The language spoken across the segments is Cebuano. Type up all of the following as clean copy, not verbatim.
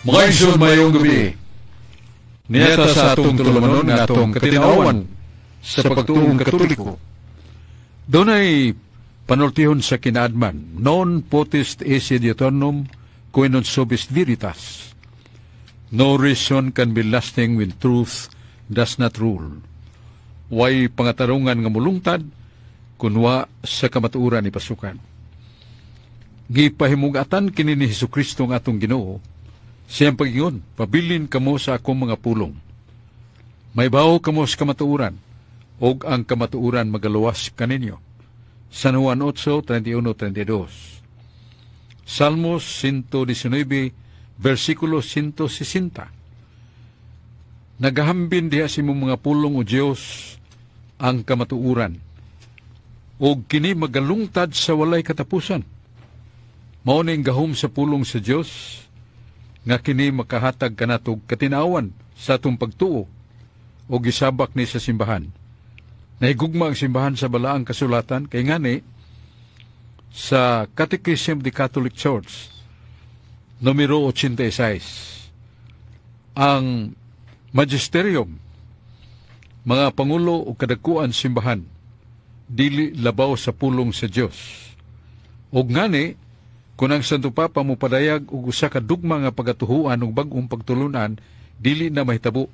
Mga igsoon, maayong gabii. Niadto ta sa atong tulumanon nga atong katinawan sa pagtuong Katoliko. Dunay panultihon sa kinaadman, "Non potest esse diuturnum quae non subest veritas." No reason can be lasting when truth does not rule. Way pangatarungan nga mulungtad kun wa sa kamatuoran ipasukan. Gipahimugatan kini ni Hesus Kristo nga atong Ginoo. Siyang pag-ingon, "Pabilin kamo sa akong mga pulong. Mahibaw kamo sa kamatuoran, ug ang kamatuoran magaluwas kaninyo." San Juan 8:31-32. Salmos 119, versikulo 160. Nagahambin diha sa imong mga pulong, O Dios, ang kamatuoran, ug kini magalungtad sa walay katapusan. Mao ning gahom sa pulong sa Dios nga kini makahatag kanatog katinawan sa atong pagtuo o gisabak ni sa simbahan. Nahigugma ang simbahan sa balaang kasulatan kay ngani sa Catechism of the Catholic Church numero 86, ang magisterium, mga pangulo o kadakuan simbahan, dili labaw sa pulong sa Dios. Og ngani kung ang Santo Papa mopadayag og usa ka dugma nga pagatuhuan ug bag-ong pagtulunan, dili na mahitabo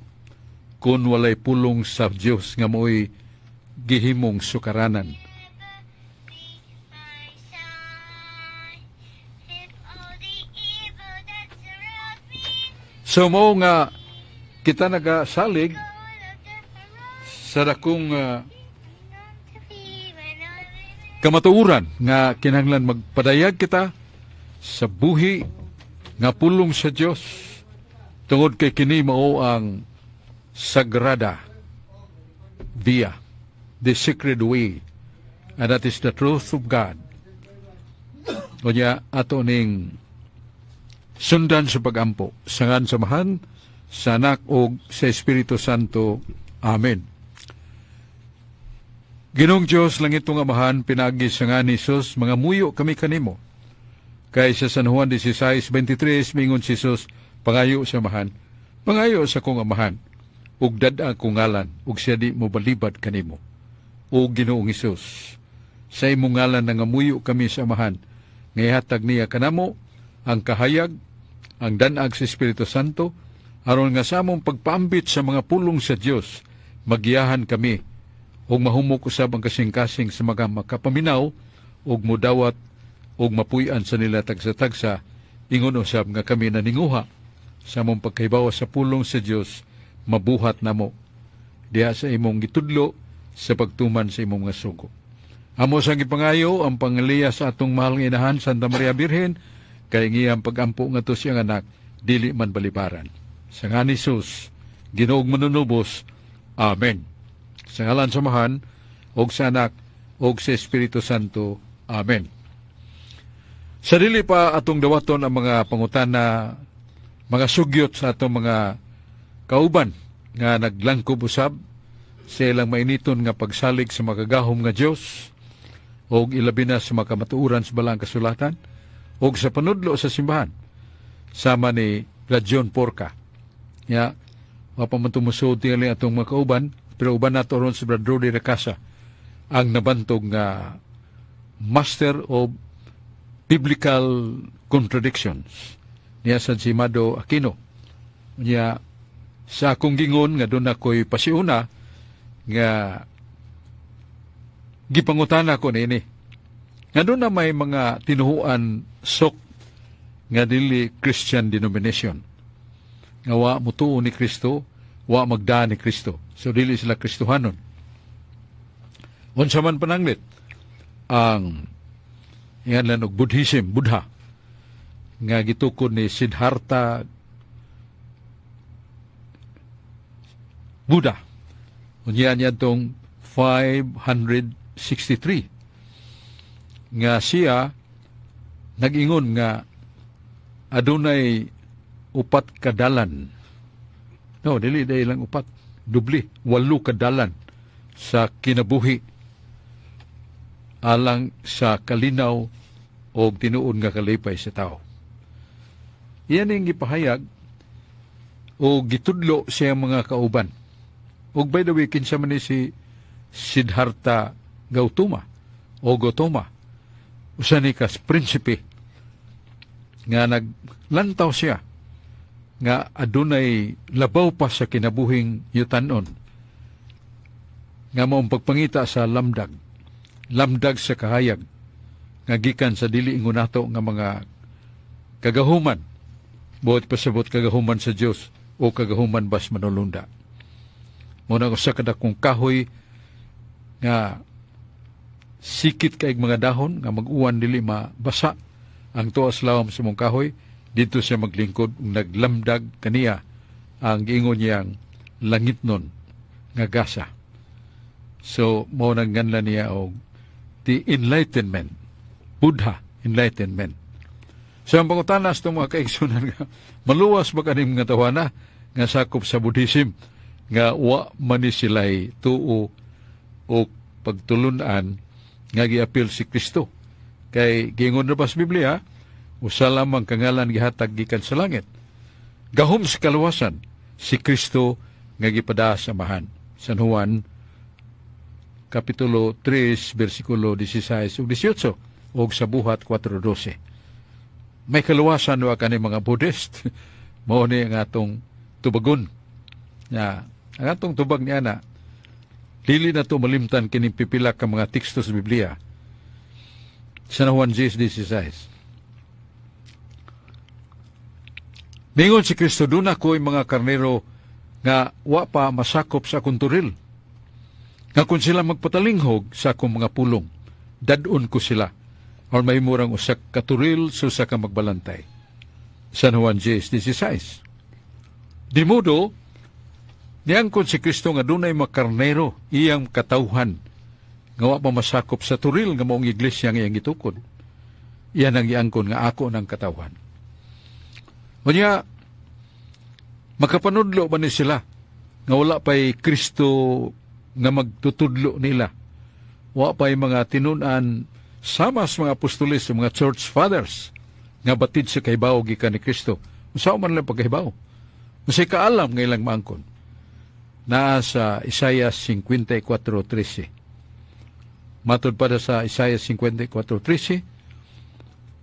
kung walay pulong sa Dios nga mo'y gihimong sukaranan. Be my side. If all the evil that surrounds me, So mao nga kita nagasalig all of the sa dakong to be when I'm kamatuoran nga kinahanglan magpadayag kita sa buhi nga pulong sa Dios tungod kay kini mao ang Sagrada Via, the sacred way, and that is the truth of God. Unya ato ning sundan sa pagampo sa ngalan sa Amahan, sa Anak ug sa Espiritu Santo. Amen. Ginoong Diyos, langitong Amahan, pinaagi sa ngalan ni Jesus, mangamuyo kami kanimo. Kay sa San Juan 16:23, mingon si Jesus, "Pangayo sa Amahan. Pangayo sa akong Amahan, ug dad-a akong ngalan, ug siya di mo balibad kanimo." O Ginoong Hesus, sa imong ngalan nangamuyo kami sa Amahan, nga ihatag niya kanamo ang kahayag, ang danag sa Espiritu Santo, aron nga sa among pagpaambit sa mga pulong sa Dios, magiyahan kami ug mahumok usab ang kasing-kasing sa mga makapaminaw ug mudawat ug mapuy-an sa nila tagsa-tagsa, ingon usab nga kami naninguha sa among pagkahibawa sa pulong sa Dios, mabuhat namo diha sa imong gitudlo sa pagtuman sa imong mga sugo. Amo sang gipangayo ang pangaliya sa atong mahal nga inahan, Santa Maria Birhen, kay ang iyang pagampo ngadto sa iyang anak dili man balibaran. Sa ngalan ni Jesus, Ginoong manunubos. Amen. Sa ngalan sa Amahan, ug sa Anak, ug sa Espiritu Santo. Amen. Sa dili pa atong dawaton ang mga pangutana, mga sugyot sa atong mga kauban nga naglangkob usab sa ilang mainiton nga pagsalig sa makagahom nga Dios og ilabi na sa makamatuoran sa balaang kasulatan og sa panudlo sa simbahan sama ni Brad John Porca. Ya, wa pa man tumusod tingali atong mga kauban, pero uban nato ron si Brad Rudy Recasa, ang nabantog nga Master of Biblical Contradictions niya sa si Mado Aquino. Niya sa akong gingon nga doon ako'y pasiuna nga gipangutana ko niini. Nga doon na may mga tinuhuan sok nga dili Christian denomination. Nga wa mutuo ni Kristo, wa magda ni Kristo. So dili sila Kristohanon. Unsa man pananglit ang ingon og Buddhism, Buddha, nga gitukod ni Siddhartha Buddha. Unya niya tong 563 nga siya nag-ingon nga adunay upat kadalan. No, dili dahil lang upat, dubli, walo kadalan sa kinabuhi alang sa kalinaw o tinuod nga kalipay sa tao. Iyan ang gipahayag O gitudlo siya mga kauban. Ug by the way, kinsa man ni si Siddhartha Gautama o Gautama? Usa ni kas prinsipe nga naglantaw siya nga adunay labaw pa sa kinabuhing yutanon nga maong pagpangita sa lamdag, lamdag sa kahayag nga gikan sa dili ingon nato nga mga kagahuman, buot pasabot kagahuman sa Dios o kagahuman bas manulunda. Mao na usa ka dakong kahoy nga sikit kay mga dahon nga mag-uwan dili mabasa ang tuas lawom sa mong kahoy, dito siya maglingkod ug naglamdag kaniya ang giingon niyang langitnon nga gasa. So mao nang nganlan niya og the enlightenment, Buddha enlightenment. So ang pangutana sa mga kaigsunan nga maluwas ba kaning mga tawana nga sakop sa Buddhism nga wa man ni sila'y tuo o pagtulunan nga giapil si Kristo? Kay giingon na ba sa Biblia, usa lamang kangalan gihatag gikan sa langit, gahom sa kaluwasan, si Kristo nga gipadaa sa Amahan. San Juan Kapitulo 3 bersikulo 16 ug 18 ug sa Buhat 4:12. May kaluwasan wa kani mga Buddhist? Mao ni ang atong tubagon. Ya, ang atong tubag niya na dili na to malimtan kining pipila ka mga teksto sa Biblia. San Juan 10:16. Mingon si Kristo, "Duna ko'y mga karnero nga wa pa masakop sa akong turil. Nga kung sila magpatalinghog sa akong mga pulong, dadon ko sila." Or mahimurang usa ka turil sa usa ka magbalantay. San Juan 10:16. Di modo, niangkon si Kristo nga dunay mga karnero iyang katawhan nga wa pa masakop sa turil nga maong iglesia nga iyang gitukod. Iyan ang giangkon nga ako ng katawhan. Unya, makapanudlo ba ni sila nga wala pa'y Kristo nga magtutudlo nila? Wa pa'y mga tinun-an sama sa mga apostoles, sa mga church fathers nga batid sa kahibaw gikan ni Kristo. Unsa man lang pagkahibaw? Unsay kaalam nga ilang maangkon? Naa sa Isaiah 54:13. Matod pa sa Isaiah 54:13,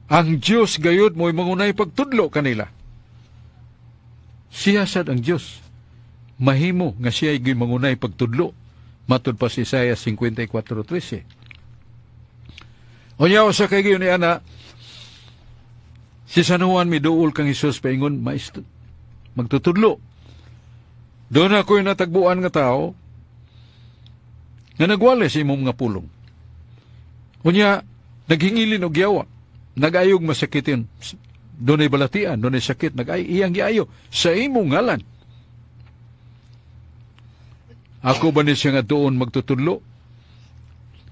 ang Dios gayud mo'y mangunay pagtudlo kanila. Siya sad ang Dios. Mahimo nga siya ay mangunay pagtudlo. Matod pa sa Isaiah 54:13. Unya usa kay gayon ni ana, si San Juan miduol kang Hesus paingon maestro magtutudlo. "Doon ako'y natagbuan nga tao nga nagwali sa imong mga pulong. Unya, naghingilin og yawa, nag-ayog masakitin. Doonay balatian, doonay sakit, nag-ay iyang giayo sa imong ngalan. Ako ba ni siya nga doon magtutudlo?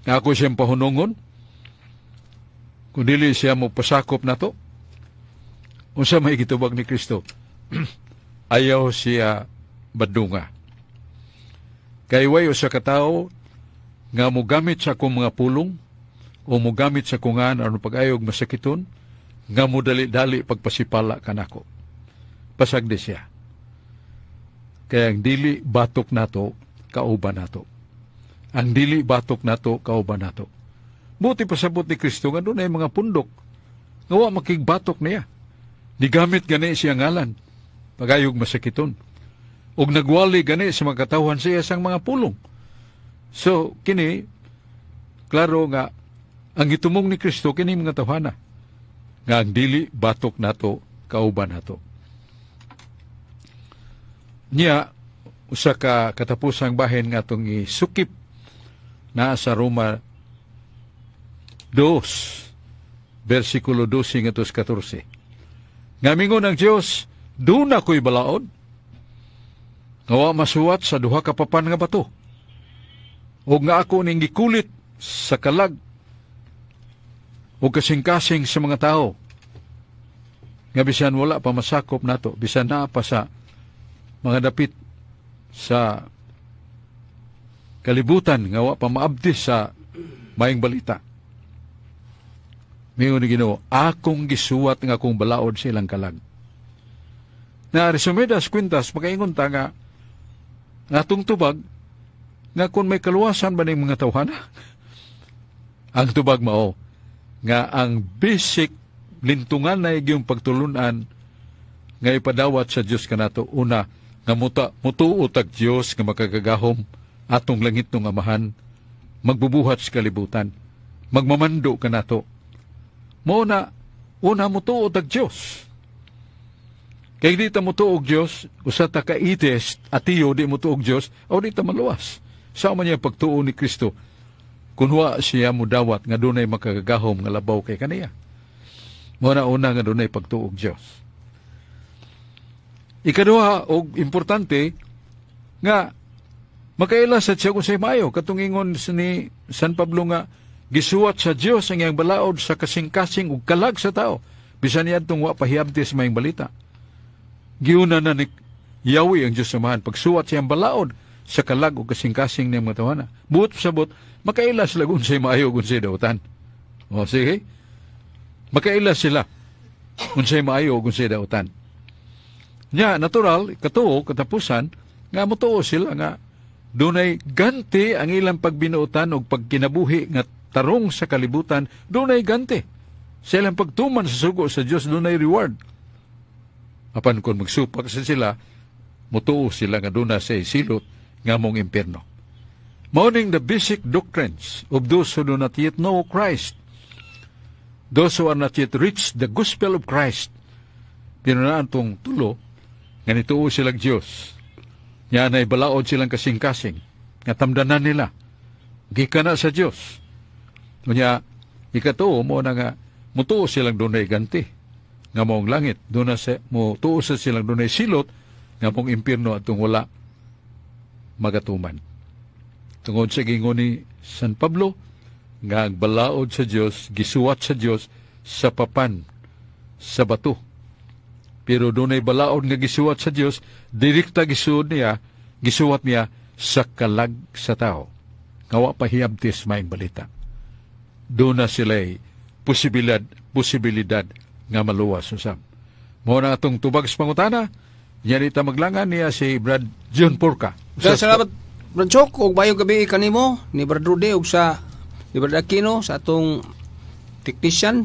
Nga ako siyang pahunungon? Kung dili siya mo pasakop na to?" Unsa may gitubag ni Kristo? "Ayaw siya badunga. Kay way usa ka tawo nga mogamit sa akong mga pulong o mogamit sa akong ngan aron pag-ayog masakiton nga modali-dali pagpasipala kanako. Pasagdi siya." Kaya ang dili batok nato, kauban nato. Ang dili batok nato, kauban nato. Buti pasabot ni Kristo nga dunay mga pundok nga wa makigbatok niya. Nigamit gani siya ngalan pagayog masakiton. Ug nagwali gani sa mga katawhan siya sang mga pulong. So kini klaro nga ang gitumong ni Kristo kini mga tawhana nga ang dili batok nato, kauban nato. Niya usa ka katapusang bahin nga atong isukip naa sa Roma 2 versikulo 12 ngadto sa 14. Nga mingon ang Dios, "Duna ko'y balaod nga wa masuwat sa duha ka papan nga bato, ug nga ako ning gikulit sa kalag ug kasing-kasing sa mga tao," nga bisan wala pa masakop nato, bisan naa pa sa mga dapit sa kalibutan nga wa pa maabdis sa maayong balita. Mingon ni Ginoo, "Akong gisuwat nga akong balaod sa ilang kalag." Na resumidas cuentas, makaingon ta nga atong tubag nga kung may kaluwasan ba ning mga tawhana? Ang tubag mao nga ang basic lintungan na yung pagtulunan nga ipadawat sa Dios kanato, una nga mutuo tag Dios nga makagagahom, atong langit ng Amahan, magbubuhat sa kalibutan, magmamando kanato. Mao na una, mutuo tag Dios. Kay di ta mutuo og Dios, usa ta ka atheist, ateo, di mutuo og Dios, aw di ta maluwas. Sa man niya pagtuo ni Kristo kun wa siya mudawat nga dunay makagagahom nga labaw kay kaniya? Mao na una nga dunay pagtuo og Dios. Ikaduha og importante nga makaila sa siya kung say maayo, katong ingon ni San Pablo nga gisuwat sa Dios ang iyang balaod sa kasing-kasing ug kalag sa tao bisan niadtong wa pahiabti sa maayong balita. Giuna na ni Yahweh ang Dios Amahan pagsuwat siyang balaod sa kalag ug kasing-kasing niyang mga tawhana. Buot sabot, makaila sila kung unsay maayo ug unsay dautan. O sige, makaila sila unsay maayo ug unsay dautan. Nya, natural, katuo, katapusan, nga motuo sila nga dunay ganti ang ilang pagbinuotan og pagkinabuhi nga tarong sa kalibutan, dunay ganti. Sa ilang pagtuman sa sugo sa Dios, dunay reward. Apan kung magsupak sa sila, mutuo sila nga duna sa silot nga mong impierno. Mao ning the basic doctrines of those who do not yet know Christ, those who are not yet reached the gospel of Christ. Pero na atong tulo, nga nituo silang Diyos. Nya na balaod silang kasing-kasing, nga tamdanan nila. Gikan na sa Diyos. Unya, ikatuo mo na nga, mutuo silang dunay ganti, nga maong langit. Doon na sa, mutuo sa silang dunay silot, nga mong impierno atong wala magatuman. Tungod sa gingon ni San Pablo, nga ang balaod sa Dios gisuwat sa Dios sa papan sa bato. Pero dunay balaod nga gisuwat sa Dios, direkta gisuod niya, gisuwat niya sa kalag sa tao. Nga wa pa hiyabtis maayong balita. Doon na sila'y posibilidad nga maluwas usab. Mao na atong tubag sa pangutana, yan ita maglangan niya si Brad John Porca. Usas salamat, Brad Chok, ug maayong gabi kanimo ni Brad Rudy ug sa ni Brad Aquino sa atong technician.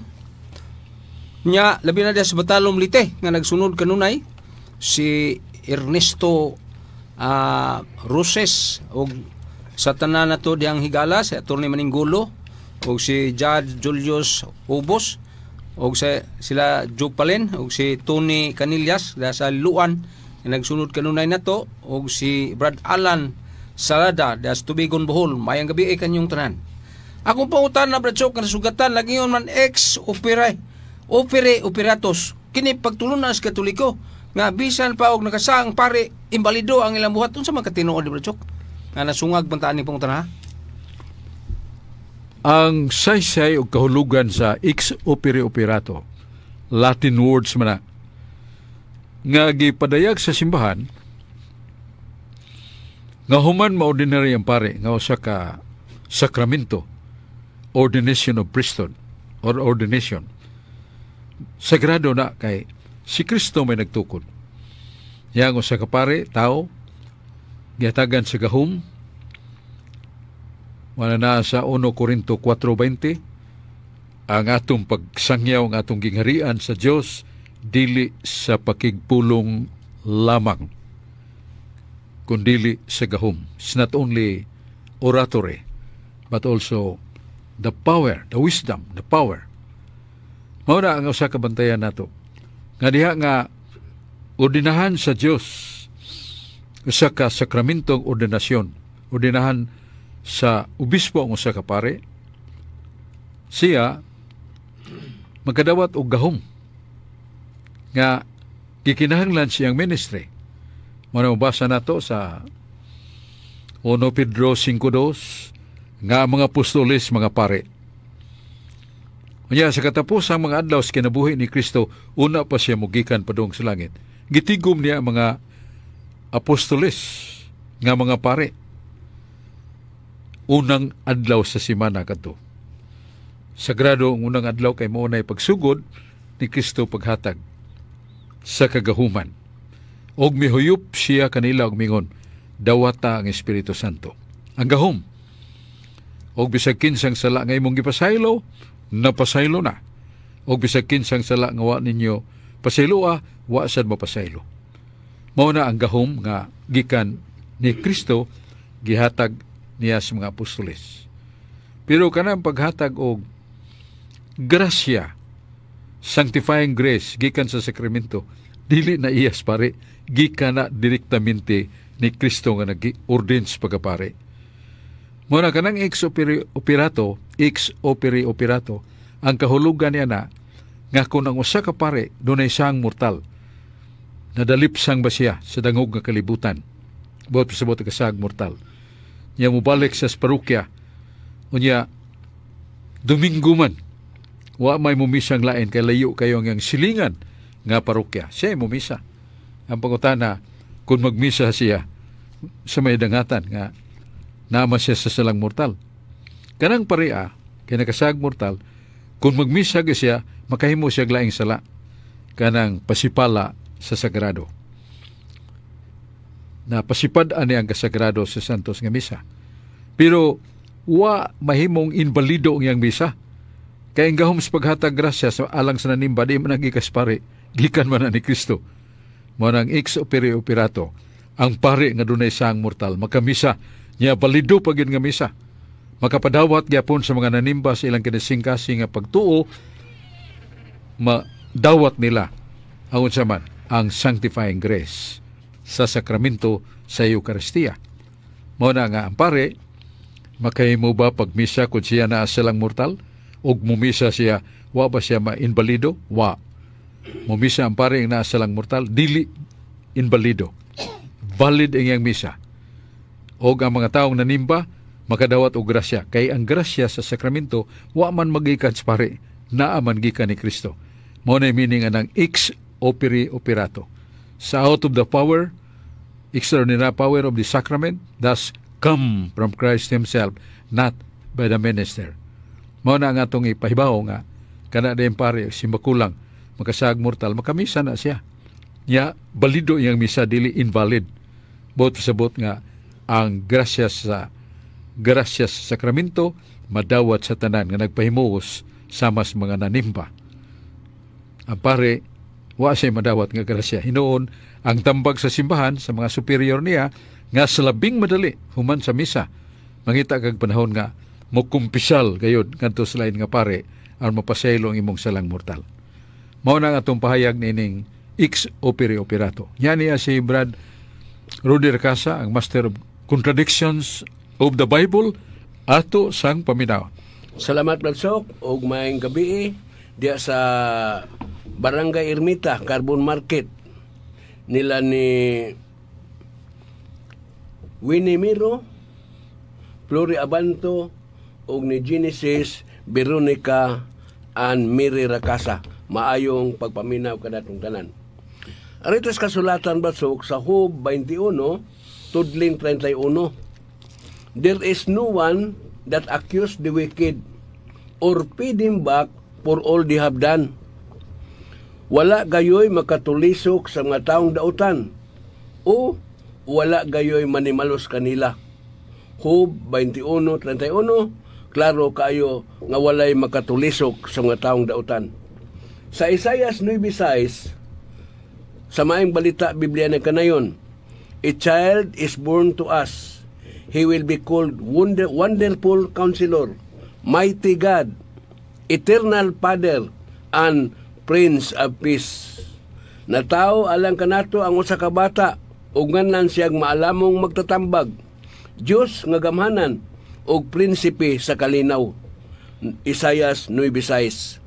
Nya labi na diya sa Batalom Leyte nga nagsunod kanunay, si Ernesto Roses ug sa tanan nato diyang higala, si Attorney Maninggulo ug si Judge Julius Ubos ug sa sila Joe Palen ug si Tony Canillas sa Luan nga nagsunod kanunay nato ug si Brad Alan Salada sa Tubigon, Bohol. Maayong gabi kanyong tanan. Akong pangutan na, Brad Chok, nga nasugatan lagi yun man ex opere opere operatos kini pagtulunan sa Katoliko nga bisan pa og nakasang pare, imbalido ang ilang buhat. Unsa man katinuod ni Brad Chok nga nasungag bantaan ni pangutan ha? Ang saysay o kahulugan sa ex opere operato, Latin words man na, nga gipadayag sa simbahan nga human maordinary ang pare nga usa ka sakramento, ordination of priesthood or ordination, sagrado na kay si Kristo may nagtukod. Yang usa ka pare, tao, gihatagan sa gahom. Wala na sa 1 Korinto 4:20, ang atong pagsangyaw, ang atong gingharian sa Dios dili sa pakigpulong lamang kundili sa gahom. It's not only oratory but also the power, the wisdom, the power. Mao na ang usa ka bantayan nato. Nga diha nga ordinahan sa Dios, usa ka sakramentong ordinasyon, ordinahan sa obispo ang usa ka pare, siya magkadawat og gahom nga gikinahanglan siyang ministry. Mao na mabasa nato sa 1 Pedro 5:2 nga ang mga apostoles mga pare. Unya sa katapusang mga adlaw sa kinabuhi ni Kristo, una pa siya mugikan padung sa langit, gitigom niya ang mga apostoles nga mga pare. Unang adlaw sa simana kadto. Sagrado ang unang adlaw kay mao nay pagsugod ni Kristo paghatag sa kagahuman. Og mihuyop siya kanila og mingon, "Dawata ang Espiritu Santo." Ang gahom. Og bisag kinsang sala nga imong gipasaylo, napasaylo na. Og bisag kinsang sala nga wa ninyo pasayloa, wa sad mapasaylo. Mao na ang gahom nga gikan ni Kristo gihatag niya sa mga apostoles. Pero kanang paghatag og grasya, sanctifying grace gikan sa sakramento, dili na iyas pare, gikan na direktamente ni Kristo nga nag-ordain sa pagkapare. Mao na kanang ex opere operato, ex opere operato, ang kahulugan niya na nga kung ang usa ka pare dunay sang mortal, nadalipsang ba siya sa dangog nga kalibutan? Buot pasabot, kasag mortal. Nya mobalik sa parokya. Unya, Domingo man, wa may mumisang lain kay layo kayo ang silingan nga parokya. Siya mumisa. Ang pangutana, kung magmisa siya sa may dangatan nga nama siya sa salang mortal. Kanang paria, kay nakasag mortal, kung magmisa siya, makahimo siya laing sala. Kanang pasipala sa sagrado. Na pasipad ani ang kasagrado sa Santos nga misa. Pero wa mahimong inbalido ang iyang misa. Kay ang gahom sa paghatag grasya sa alang sa nanimba, di man gikas pare, gikan man na ni Kristo. Mao nang ex opere operato, ang pare nga dunay sang mortal, makamisa, niya balido pa gyud nga misa. Makapadawat gyapon sa mga nanimba sa ilang kinasingkasing nga pagtuo, madawat nila ang unsa man ang sanctifying grace sa sakramento sa Eucharistia. Mao na nga ang pare, makahimo ba pagmisa kung siya naa sa salang mortal? Ug mumisa siya, wa ba siya mainbalido? Wa. Mumisa ang pare ang naa sa salang mortal, dili inbalido. Valid ang iyang misa. Og ang mga taong nanimba, makadawat og grasya. Kay ang grasya sa sakramento, wa man magikan sa pare, naa man gikan ni Kristo. Mao na meaning anang ex opere operato. Sa out of the power, extraordinary power of the sacrament, thus come from Christ Himself, not by the minister. Mao na nga atong ipahibaw nga kana din pare simbakulang makasag mortal, makamisa na siya. Nya balido iyang misa, dili invalid. Buot pasabot nga ang grasya sa sakramento madawat sa tanan nga nagpahimuos sama sa mga nanimba. Ang pare wa siya madawat nga grasya. Hinuon ang tambag sa simbahan sa mga superior niya nga sa labing madali human sa misa, mangita kag panahon nga mokumpisal gayud ngadto sa lain nga pare aron mapasaylo ang imong salang mortal. Mao na ang atong pahayag nining ex opere operato. Nya niya si Brad Rudy Casa, ang Master of Contradictions of the Bible, ato sang paminaw. Salamat, Brad Sok, ug maayong gabi diya sa Barangay Ermita, Carbon Market nila ni Winnie Miro, Flori Abanto ug ni Genesis Veronica and Mary Racasa. Maayong pagpaminaw kanatong tanan. Aritos kasulatan, Brad Sok, sa Job 21, tudling 31. "There is no one that accused the wicked or pay them back for all they have done." Wala gayoy makatulisok sa mga taong dautan o wala gayoy manimalos kanila. Job 21:31, klaro kaayo nga walay makatulisok sa mga taong dautan. Sa Isaiah 9:6, sa Maayong Balita Biblia ng Kanayon, "A child is born to us. He will be called Wonderful Counselor, Mighty God, Eternal Father, and Prince of Peace." Natawo alang kanato ang usa ka bata ug nganlan siyang Maalamong Magtatambag, Dios nga Gamhanan ug Prinsipe sa Kalinaw. Isayas 9:6.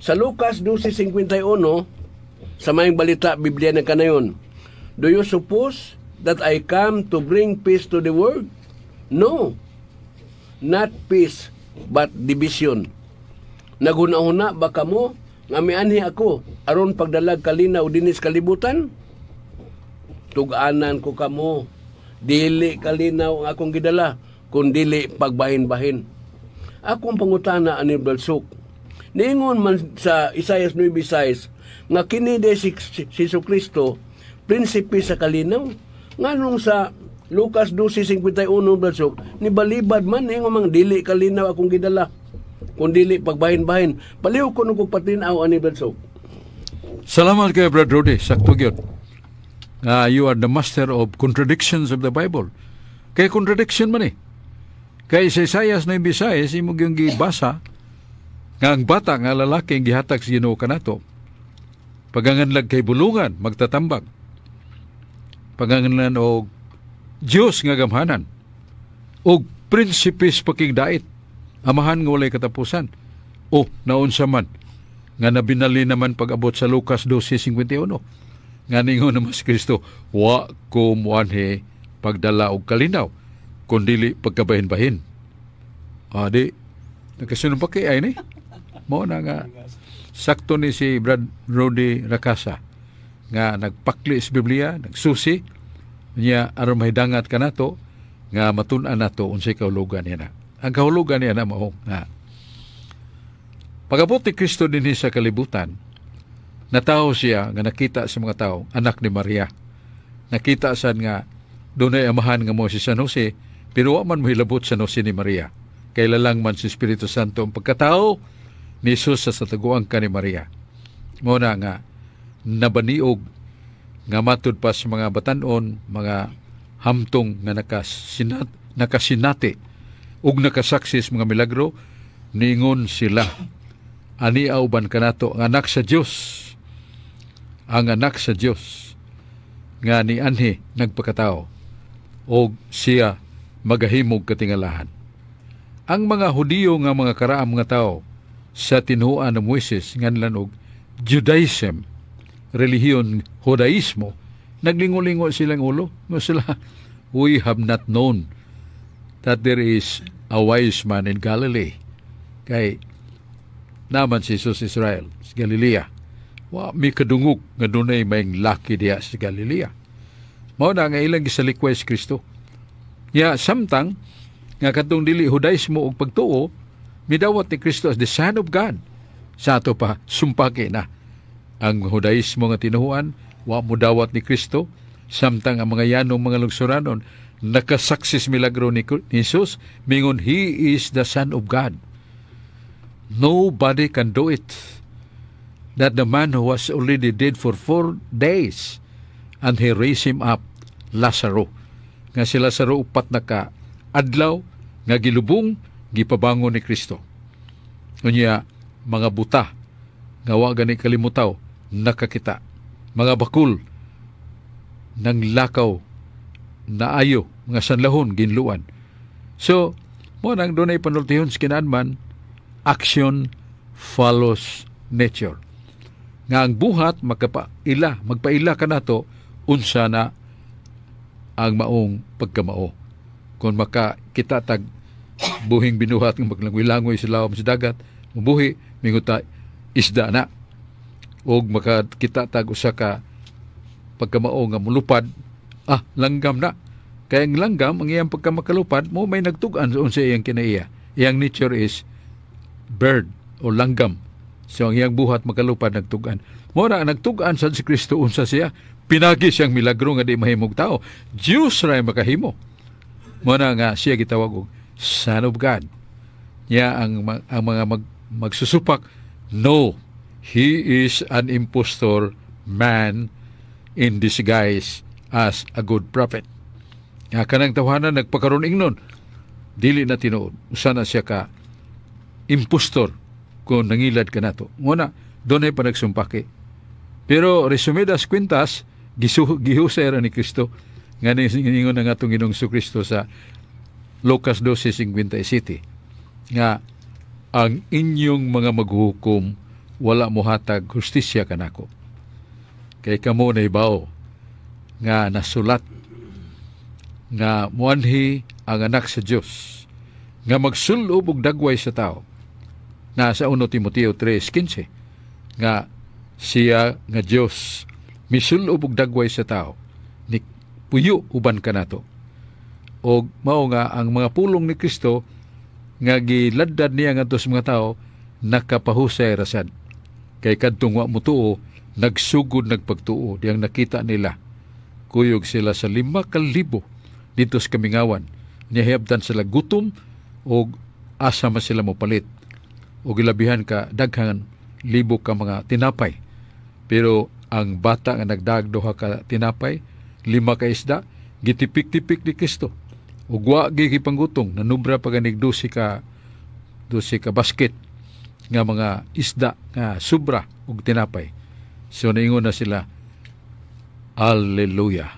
Sa Lucas 12:51, sa Maayong Balita Biblia ng Kanayon, "Do you suppose that I come to bring peace to the world? No, not peace, but division. Naghuna-huna ba kamo nga mianhi ako aron pagdalag kalinaw dinis kalibutan? Tug-anan ko kamo, dili kalinaw ang akong gidala, kun dili pagbahin-bahin." Akong pangutana ani, Brad Sok. Niingon man sa Isaiah 9:6 nga kini de si Jesu Kristo Prinsipe sa kalinaw. Nganong sa Lucas 12:51, Brad Sok, ni balibad man eh, nga mang dili kalinaw akong gidala kung dili pagbahin-bahin. Palihog ko nung patin-aw ani, Brad Sok. Salamat kay Brad Rudy, sakto gyud. You are the master of contradictions of the Bible. Kay contradiction man eh. Kay sa Isaias 9:6, imo gyung gibasa nga ang bata nga lalaki ang gihatag sa Ginoo kanato. Paganganlag kay bulungan, magtatambag. Paganganlan og Dios nga gamhanan. Og prinsipe sa pakigdait. Amahan nga walay katapusan. O naunsa man nga nabinali naman pag-abot sa Lucas 12:51 nga ningon naman si Kristo, "Wa ko muanhi pagdala og kalinaw kundili pagkabahin-bahin." Ah, di nakasunod pa kay ay ni mo na nga sakto ni si Brad Rudy Rakasa nga nagpakli sa Biblia, nagsusi niya aron mahidangat kanato nga matun-an nato unsay kahulugan niya na. Ang kahulugan niya na mao nga pag-abot ni Kristo dinhi sa kalibutan, natawo siya nga nakita sa mga tao, anak ni Maria. Nakita sad nga dunay amahan nga mo si San Jose, pero wa man mohilabot sa Jose ni Maria. Kay lalang man si Espiritu Santo ang pagkatao ni Jesus sa taguan ka ni Maria. Mo na nga nabaniog nga matud pa sa mga batanon, mga hamtong nga nakasinati ug nakasaksi sa mga milagro, ningon sila, "Ani uban kanato ang anak sa Dios?" Ang anak sa Dios nga ni anhi nagpakatao og siya magahimog katingalahan. Ang mga Hudiyo nga mga karaam nga tao sa tinuan ng Moises nganlan og Judaism, relihiyon Judaismo, naglingo-lingo silang ulo. Nga sila, "We have not known that there is a wise man in Galilee." Kay naman si Jesus Israel, sa Galilea. Wa mi kadungog nga dunay may laki diya sa Galilea. Mao na nga ilang gisalikway si Kristo. Ya samtang nga kadtong dili Judaismo og pagtuo midawat ni Kristo as the Son of God. Sa ato pa sumpaki na ang Judaismo nga tinuhuan wa mo dawat ni Kristo, samtang ang mga yanong mga lungsuranon nakasaksis milagro ni Jesus, mingon, "He is the Son of God. Nobody can do it." That the man who was already dead for 4 days and he raised him up, Lazaro. Nga si Lazaro 4 na ka adlaw nga gilubong, gipabangon ni Kristo. Unya, mga buta nga wa gani kalimutaw nakakita. Mga bakul nang lakaw naayo, mga sanlahon ginluan. So, mo nang dunay panultihon sa kinaanman, action follows nature. Nga ang buhat magkapaila, magpaila kanato unsa na ang maong pagkamao. Kung makakita tag buhing binuhat nga maglangoy-langoy sa lawom sa dagat, mabuhi, mingon ta, "Isda na." Og makakita tag usa ka pagkamao nga mulupad, "Ah, langgam na." Kaya ang langgam, ang iyang pagkamakalupad, mo may nagtug-an sa unsa iyang kinaiya. Iyang nature is bird o langgam. So ang iyang buhat makalupad nagtug-an. Mo na nagtug-an sad si Kristo unsa siya. Pinagi siyang milagro nga di mahimog tao. Diyos ra makahimo. Mo na nga siya gitawag og Son of God. Niya ang mga magsusupak, no, he is an impostor man in disguise as a good prophet. Nga kanang tawhana nagpakaron ingnon, dili na tinuod. Usa na siya ka impostor kung nangilad ka nato. Nguna, dunay pa nagsumpaki. Pero resumidas cuentas, gihusay ra ni Kristo nga ningon ang atong Ginoong Kristo sa Lucas 12:57 nga ang inyong mga maghuhukom wala mohatag hustisya kanako. Kay kamo nahibaw nga nasulat nga muanhi ang anak sa Dios nga magsulob og dagway sa tao, na sa 1 Timoteo 3:15 nga siya nga Dios misulob og dagway sa tao ni puyo uban kanato. Og mao nga ang mga pulong ni Kristo nga giladdad niya ngadto sa mga tao nakapahusay ra sad kay kadtong wa motuo nagsugod nagpagtuo diyang nakita nila. Kuyog sila sa 5,000 dito sa kamingawan. Niya sila gutom og asa man sila mopalit. O gilabihan ka daghan libo ka mga tinapay. Pero ang bata nga nagdag duha ka tinapay, 5 ka isda, gitipik-tipik ni Kristo. Ug wa gipanggutong, nanubra pa ganig 12 ka basket nga mga isda nga sobra og tinapay. So naingon na sila, "Alleluia.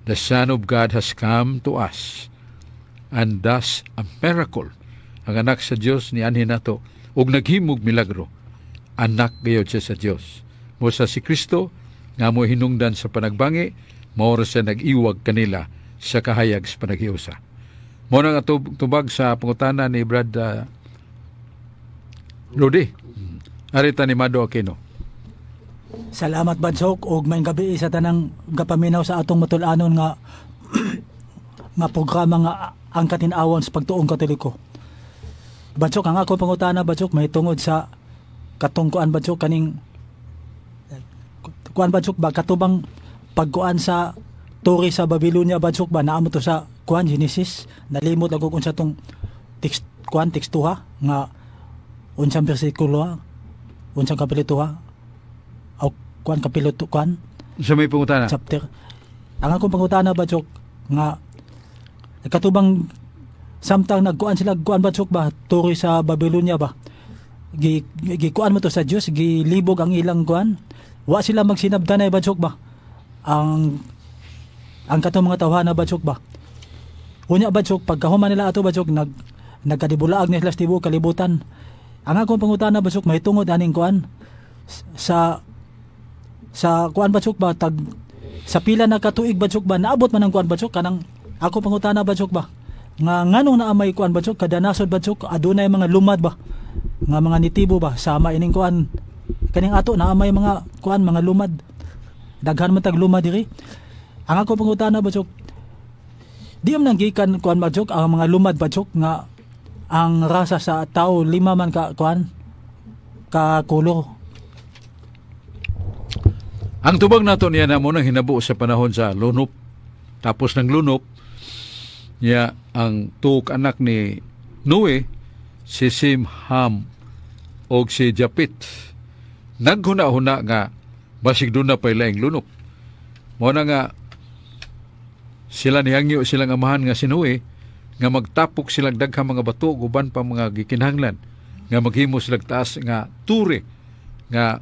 The Son of God has come to us and does a miracle." Ang anak sa Dios ni anhi nato ug naghimog milagro. Anak gayod siya sa Dios. Mo sa si Kristo nga mo hinungdan sa panagbangi, mao ra siya nag-iwag kanila sa kahayag sa panaghiusa. Mo nang tubag sa pangutana ni Brad Rudy. Arita ni Mado Aquino. Salamat, Badsok, ug maayong gabi sa tanang gapaminaw sa atong matul-anon nga nga programa nga Ang Katin-awon sa Pagtuong Katoliko. Badsok, ang ako pangutana, Badsok, may tungod sa katong kuan, Badsok, kaning kuan, Badsok ba, katubang pagkuan sa tore sa Babylonia, Badsok ba, naa mo to sa kuan, Genesis. Nalimot ako kung sa tong text kuan, tekstuha nga unsang bersikulo, unsang kapitulo o kuan, kapitulo kuan. Sa may pangutana. Chapter. Ang akong pangutana, Badsok, nga katubang samtang nagkuan sila kuan, Badsok ba, tore sa Babylonia ba, gi gikuan mo to sa Dios, gilibog ang ilang kuan, wa sila magsinabdanay, Badsok ba, ang katong mga tawhana, Badsok ba. Unya, Badsok, pagkahuman nila ato, Badsok, nagkadibulaag nila sa tibuok kalibutan. Ang akong pangutana, Badsok, mahitungod aning kuan sa kuan, Badsok ba, tag sa pila na katuig, Badsok ba, naabot man ang kuan, Badsok, kanang ako pangutana, Badsok ba, nga nganong naa may kuan, Badsok, kada nasod, Badsok, adunay mga lumad ba nga mga nitibo ba, sama ining kuan kaning ato naa may mga kuan, mga lumad, daghan man tag lumad diri. Ang ako pangutana, Badsok, di man nang gikan kuan, Badsok, ang mga lumad, Badsok, nga ang rasa sa tao lima man ka kuan ka kolor? Ang tubag nato niya na mo nang hinabo sa panahon sa lunop. Tapos ng lunop, niya ang tuok anak ni Noe, si Sim, Ham og si Japit. Naghuna-huna nga basig doon na pa'y laing lunop. Mo na nga sila nihangyo silang amahan nga si Noe nga magtapok silang daghang mga bato guban pa mga gikinahanglan nga maghimo silang taas nga turi nga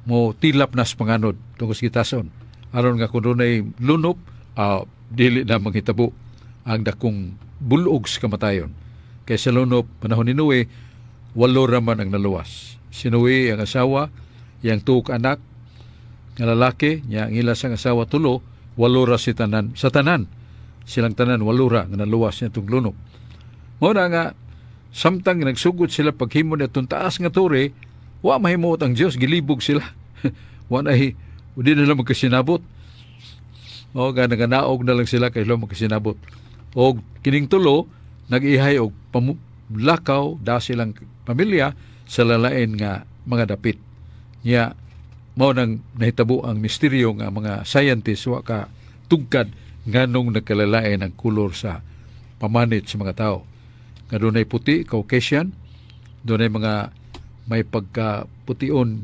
mo tilap nas panganod tungkol sa gitason aron nga kung dunay lunop, dili na manghitabo ang dakong bulog sa kamatayon. Kay sa lunop panahon ni Noe, walo raman ang naluwas. Si Noe, ang asawa, iyang tuok anak nga lalaki nya ang ila sang asawa, tulo, walo ra si tanan, sa tanan silang tanan walo ra nga naluwas niya itong lunop. Mao na nga samtang nagsugod sila paghimo niadtong taas nga tore, wa mahimuot ang Dios, gilibog sila. Wa na di na lang magkasinabot. O nga naganaog na lang sila kay sila magkasinabot. Og kining tulo nag-ihay og lakaw da silang pamilya sa lalain nga mga dapit. Nya mao nang nahitabo ang misteryo nga mga scientists wa ka tugkad nganong nagkalalain ang kolor sa pamanit sa mga tao. Nga dunay puti, Caucasian, dunay mga may pagkapution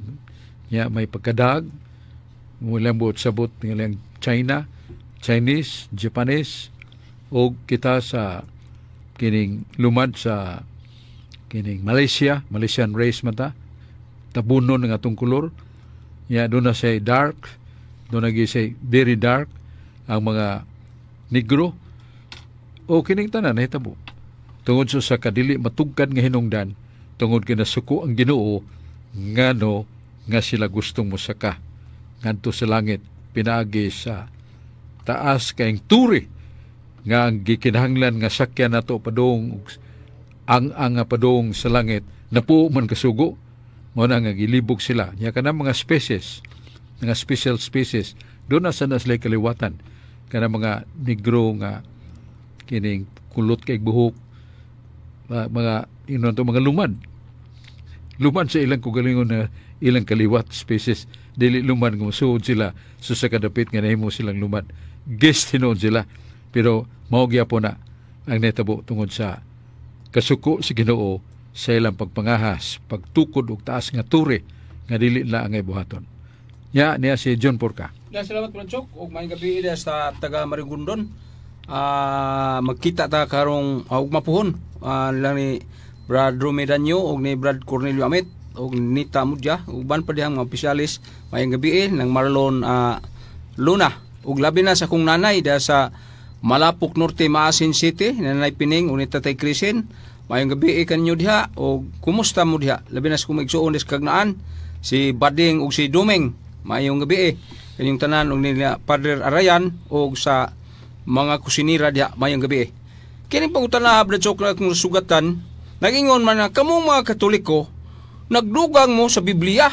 nya may pagkadag, ilang buot sabot ng China, Chinese, Japanese, o kita sa kining lumad sa kining Malaysia, Malaysian race man ta, tabunon ng atong kolor. Ya doon na say dark, doon na say very dark ang mga Negro o kining tanan nahitabo. Tungod sa kadili matugkad nga hinungdan, tungod kinasuko ang Ginoo ngano nga sila gustong mosaka ngadto sa langit pinaagi sa taas kaayong turi nga ang gikinahanglan nga sakyan nato padung ang nga padung sa langit napuo man kasugo. Mao na nga gilibog sila. Nya kanang mga species, mga special species, doon na sa na sila kaliwatan kanang mga Negro nga kining kulot kay buhok, mga inon to mga lumad lumad sa ilang kugalingon na ilang kaliwat species. Dili luman kung suod sila so sa kadapit nga nahimo silang luman. Guest hinuon sila. Pero mao gyapon na ang netabo tungod sa kasuko sa Ginoo sa ilang pagpangahas, pagtukod og taas nga turi nga dili na ang buhaton. Nya niya si John Porca. Ya, salamat Brad Chok. Ug maayong gabi ida sa taga Marigondon. Magkita ta karong ug mapuhon lang ni Brad Rumi Danyo ug ni Brad Cornelio Amit ug Nita Mudya ug uban pa dihang mga opisyalis. Maayong gabi ng Marlon Luna ug labi na sa kong nanay da sa Malapok Norte, Maasin City, Nanay Pining ug ni Tatay Crisin. Maayong gabi kanyo diha ug kumusta mo diha? Labi na sa kong igsuon des kagnaan si Bading ug si Duming. Maayong gabi kanyong tanan ug nila Padre Arayan ug sa mga kusinira diha, maayong gabi. Kini pangutana, Brad Chok, kung sugatan, nagingon man na kamo mga Katoliko nagdugang mo sa Biblia.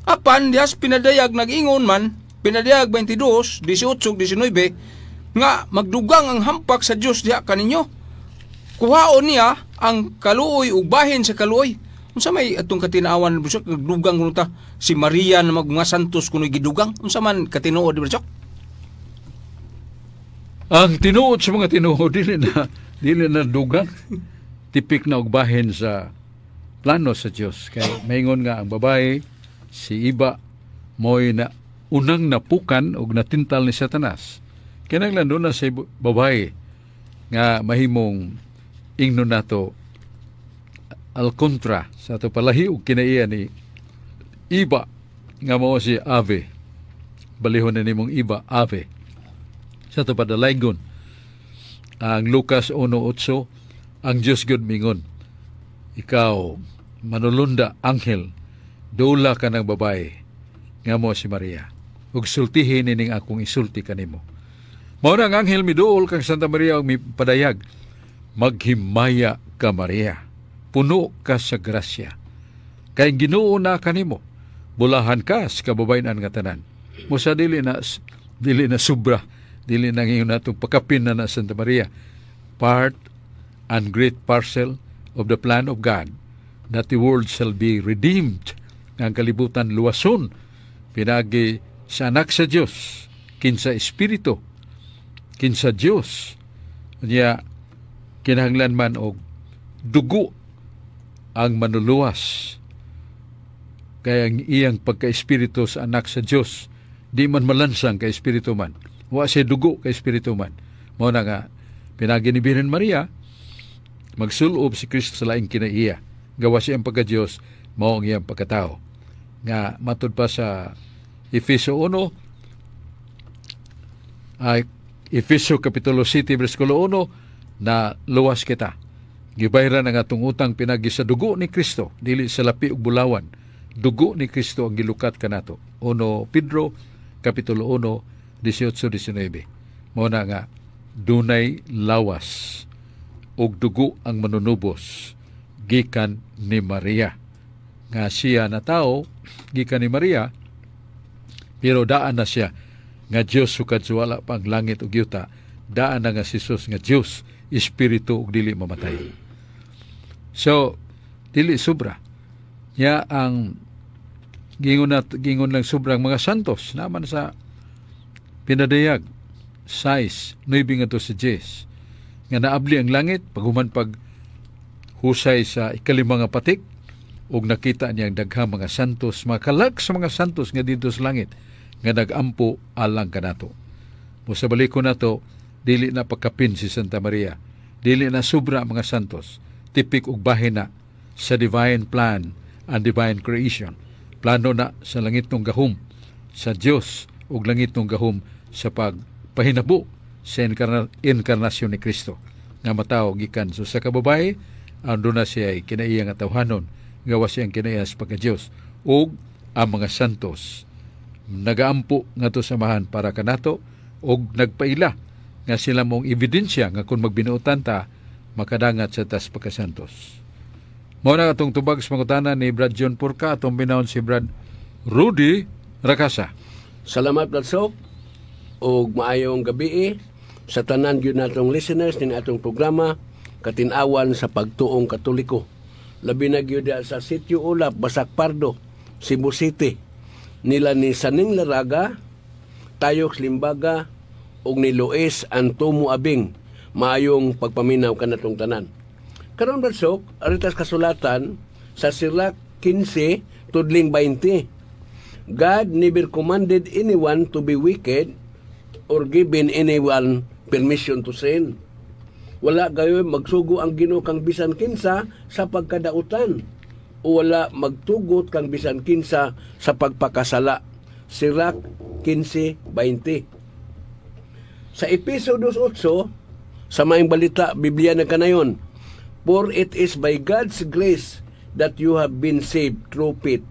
Apan diha sa pinadayag nag-ingon man, Pinadayag 22, 18, 19, nga magdugang ang hampak sa Dios diha kaninyo. Kuhaon niya ang kaluoy ug bahin sa kaluoy. Unsa may atong katinaawan, Brad Chok, nagdugang kuno ta si Maria na mag mga santos kuno gidugang? Unsa man katinuod, Brad Chok? Ang tinuod sa mga tinuod, dili na dugang, tipik na og bahin sa plano sa Dios, kay maingon nga ang babae si Iba mo'y na unang napukan og natintal ni Satanas. Kinahanglan doon na sa babae nga mahimong ingnon nato al kontra sa ato palahi og kinaiya ni Iba nga mao si Ave. Balihon na nimong Iba, Ave. Sa ato padalaygon ang Lucas 1:8, ang Diyos gyud mingon, "Ikaw manulunda anghel, dula ka ng babae nga mo si Maria ug sultihin ining akong isulti kanimo." Mao na ang anghel miduol kang Santa Maria ug mipadayag, "Maghimaya ka, Maria, puno ka sa grasya, kay Ginoo na kanimo, bulahan ka sa kababayen-an nga tanan." Musa dili na sobra, dili na ngayon natong pakapin na na Santa Maria. Part and great parcel of the plan of God that the world shall be redeemed, nga ang kalibutan luwason pinagi sa anak sa Dios, kinsa espiritu, kinsa Dios. Niya kinahanglan man og dugo ang manuluwas, kaya ang iyang pagka-espiritu sa anak sa Dios di man malansang kay espiritu man, wa siya dugo kay espiritu man. Mao na nga pinagi ni Birhen Maria magsulob si Kristo sa laing kinaiya. Gawa siya ang pagka-Diyos, mao ang iyang pagkatao nga matud pa sa Efeso 1 ay Efeso Kapitulo 7 bersikulo 1 na luwas kita. Gibayran ang atong utang pinagi sa dugo ni Kristo, dili sa lapi ug bulawan. Dugo ni Kristo ang gilukat kanato. 1 Pedro Kapitulo 1 18 19. Mao na nga dunay lawas ug dugo ang manunubos gikan ni Maria. Nga siya na tao gikan ni Maria, pero daan na siya nga Dios sukad wala pa ang langit ug yuta. Daan na nga si Jesus nga Dios, espiritu ug dili mamatay. So dili sobra. Nya ang gingon na gingon lang sobrang mga santos naman sa Pinadayag 6, 9 ngadto sa 10 nga naabli ang langit paghuman pag husay sa ikalima nga patik ug nakita niya ang daghang mga santos, makalag sa mga santos nga didto sa langit nga nagampo alang kanato. Mo sa baliko nato, dili na pagkapin si Santa Maria, dili na sobra ang mga santos, tipik og bahin na sa divine plan and divine creation. Plano na sa langit ng gahom sa Dios ug langit ng gahom sa pagpahinabo sa inkarnasyon ni Kristo nga matawo gikan so sa kababae. Ang na siya ay kinaiya nga tawhanon, gawas siyang kinaiya sa pagka-Dios, ug ang mga santos nagaampo ngadto sa Amahan para kanato ug nagpaila nga sila mong ebidensya nga kung magbinuotan ta makadangat sa tas pagkasantos. Mao na atong tubag sa pangutana ni Brad John Porca, atong binahon si Brad Rudy Rakasa. Salamat, Brad Sok, ug maayong gabi sa tanan gyud natong listeners ning atong programa Katin-awan sa Pagtuong Katoliko. Labi na gyud sa Sitio Ulap, Basak Pardo, Cebu City. Nila ni Saning Laraga, Tayok Limbaga, ug ni Luis Antomo Abing. Maayong pagpaminaw kanatong tanan. Karon, Brad Sok, aritas kasulatan sa Sirach 15 tudling 20. God never commanded anyone to be wicked or given anyone permission to sin. Wala gayoy magsugo ang Ginoo kang bisan kinsa sa pagkadautan o wala magtugot kang bisan kinsa sa pagpakasala. Sirach 15:20. Sa Epeso 2:8, sa Maayong Balita Biblia na kanayon, "For it is by God's grace that you have been saved through faith.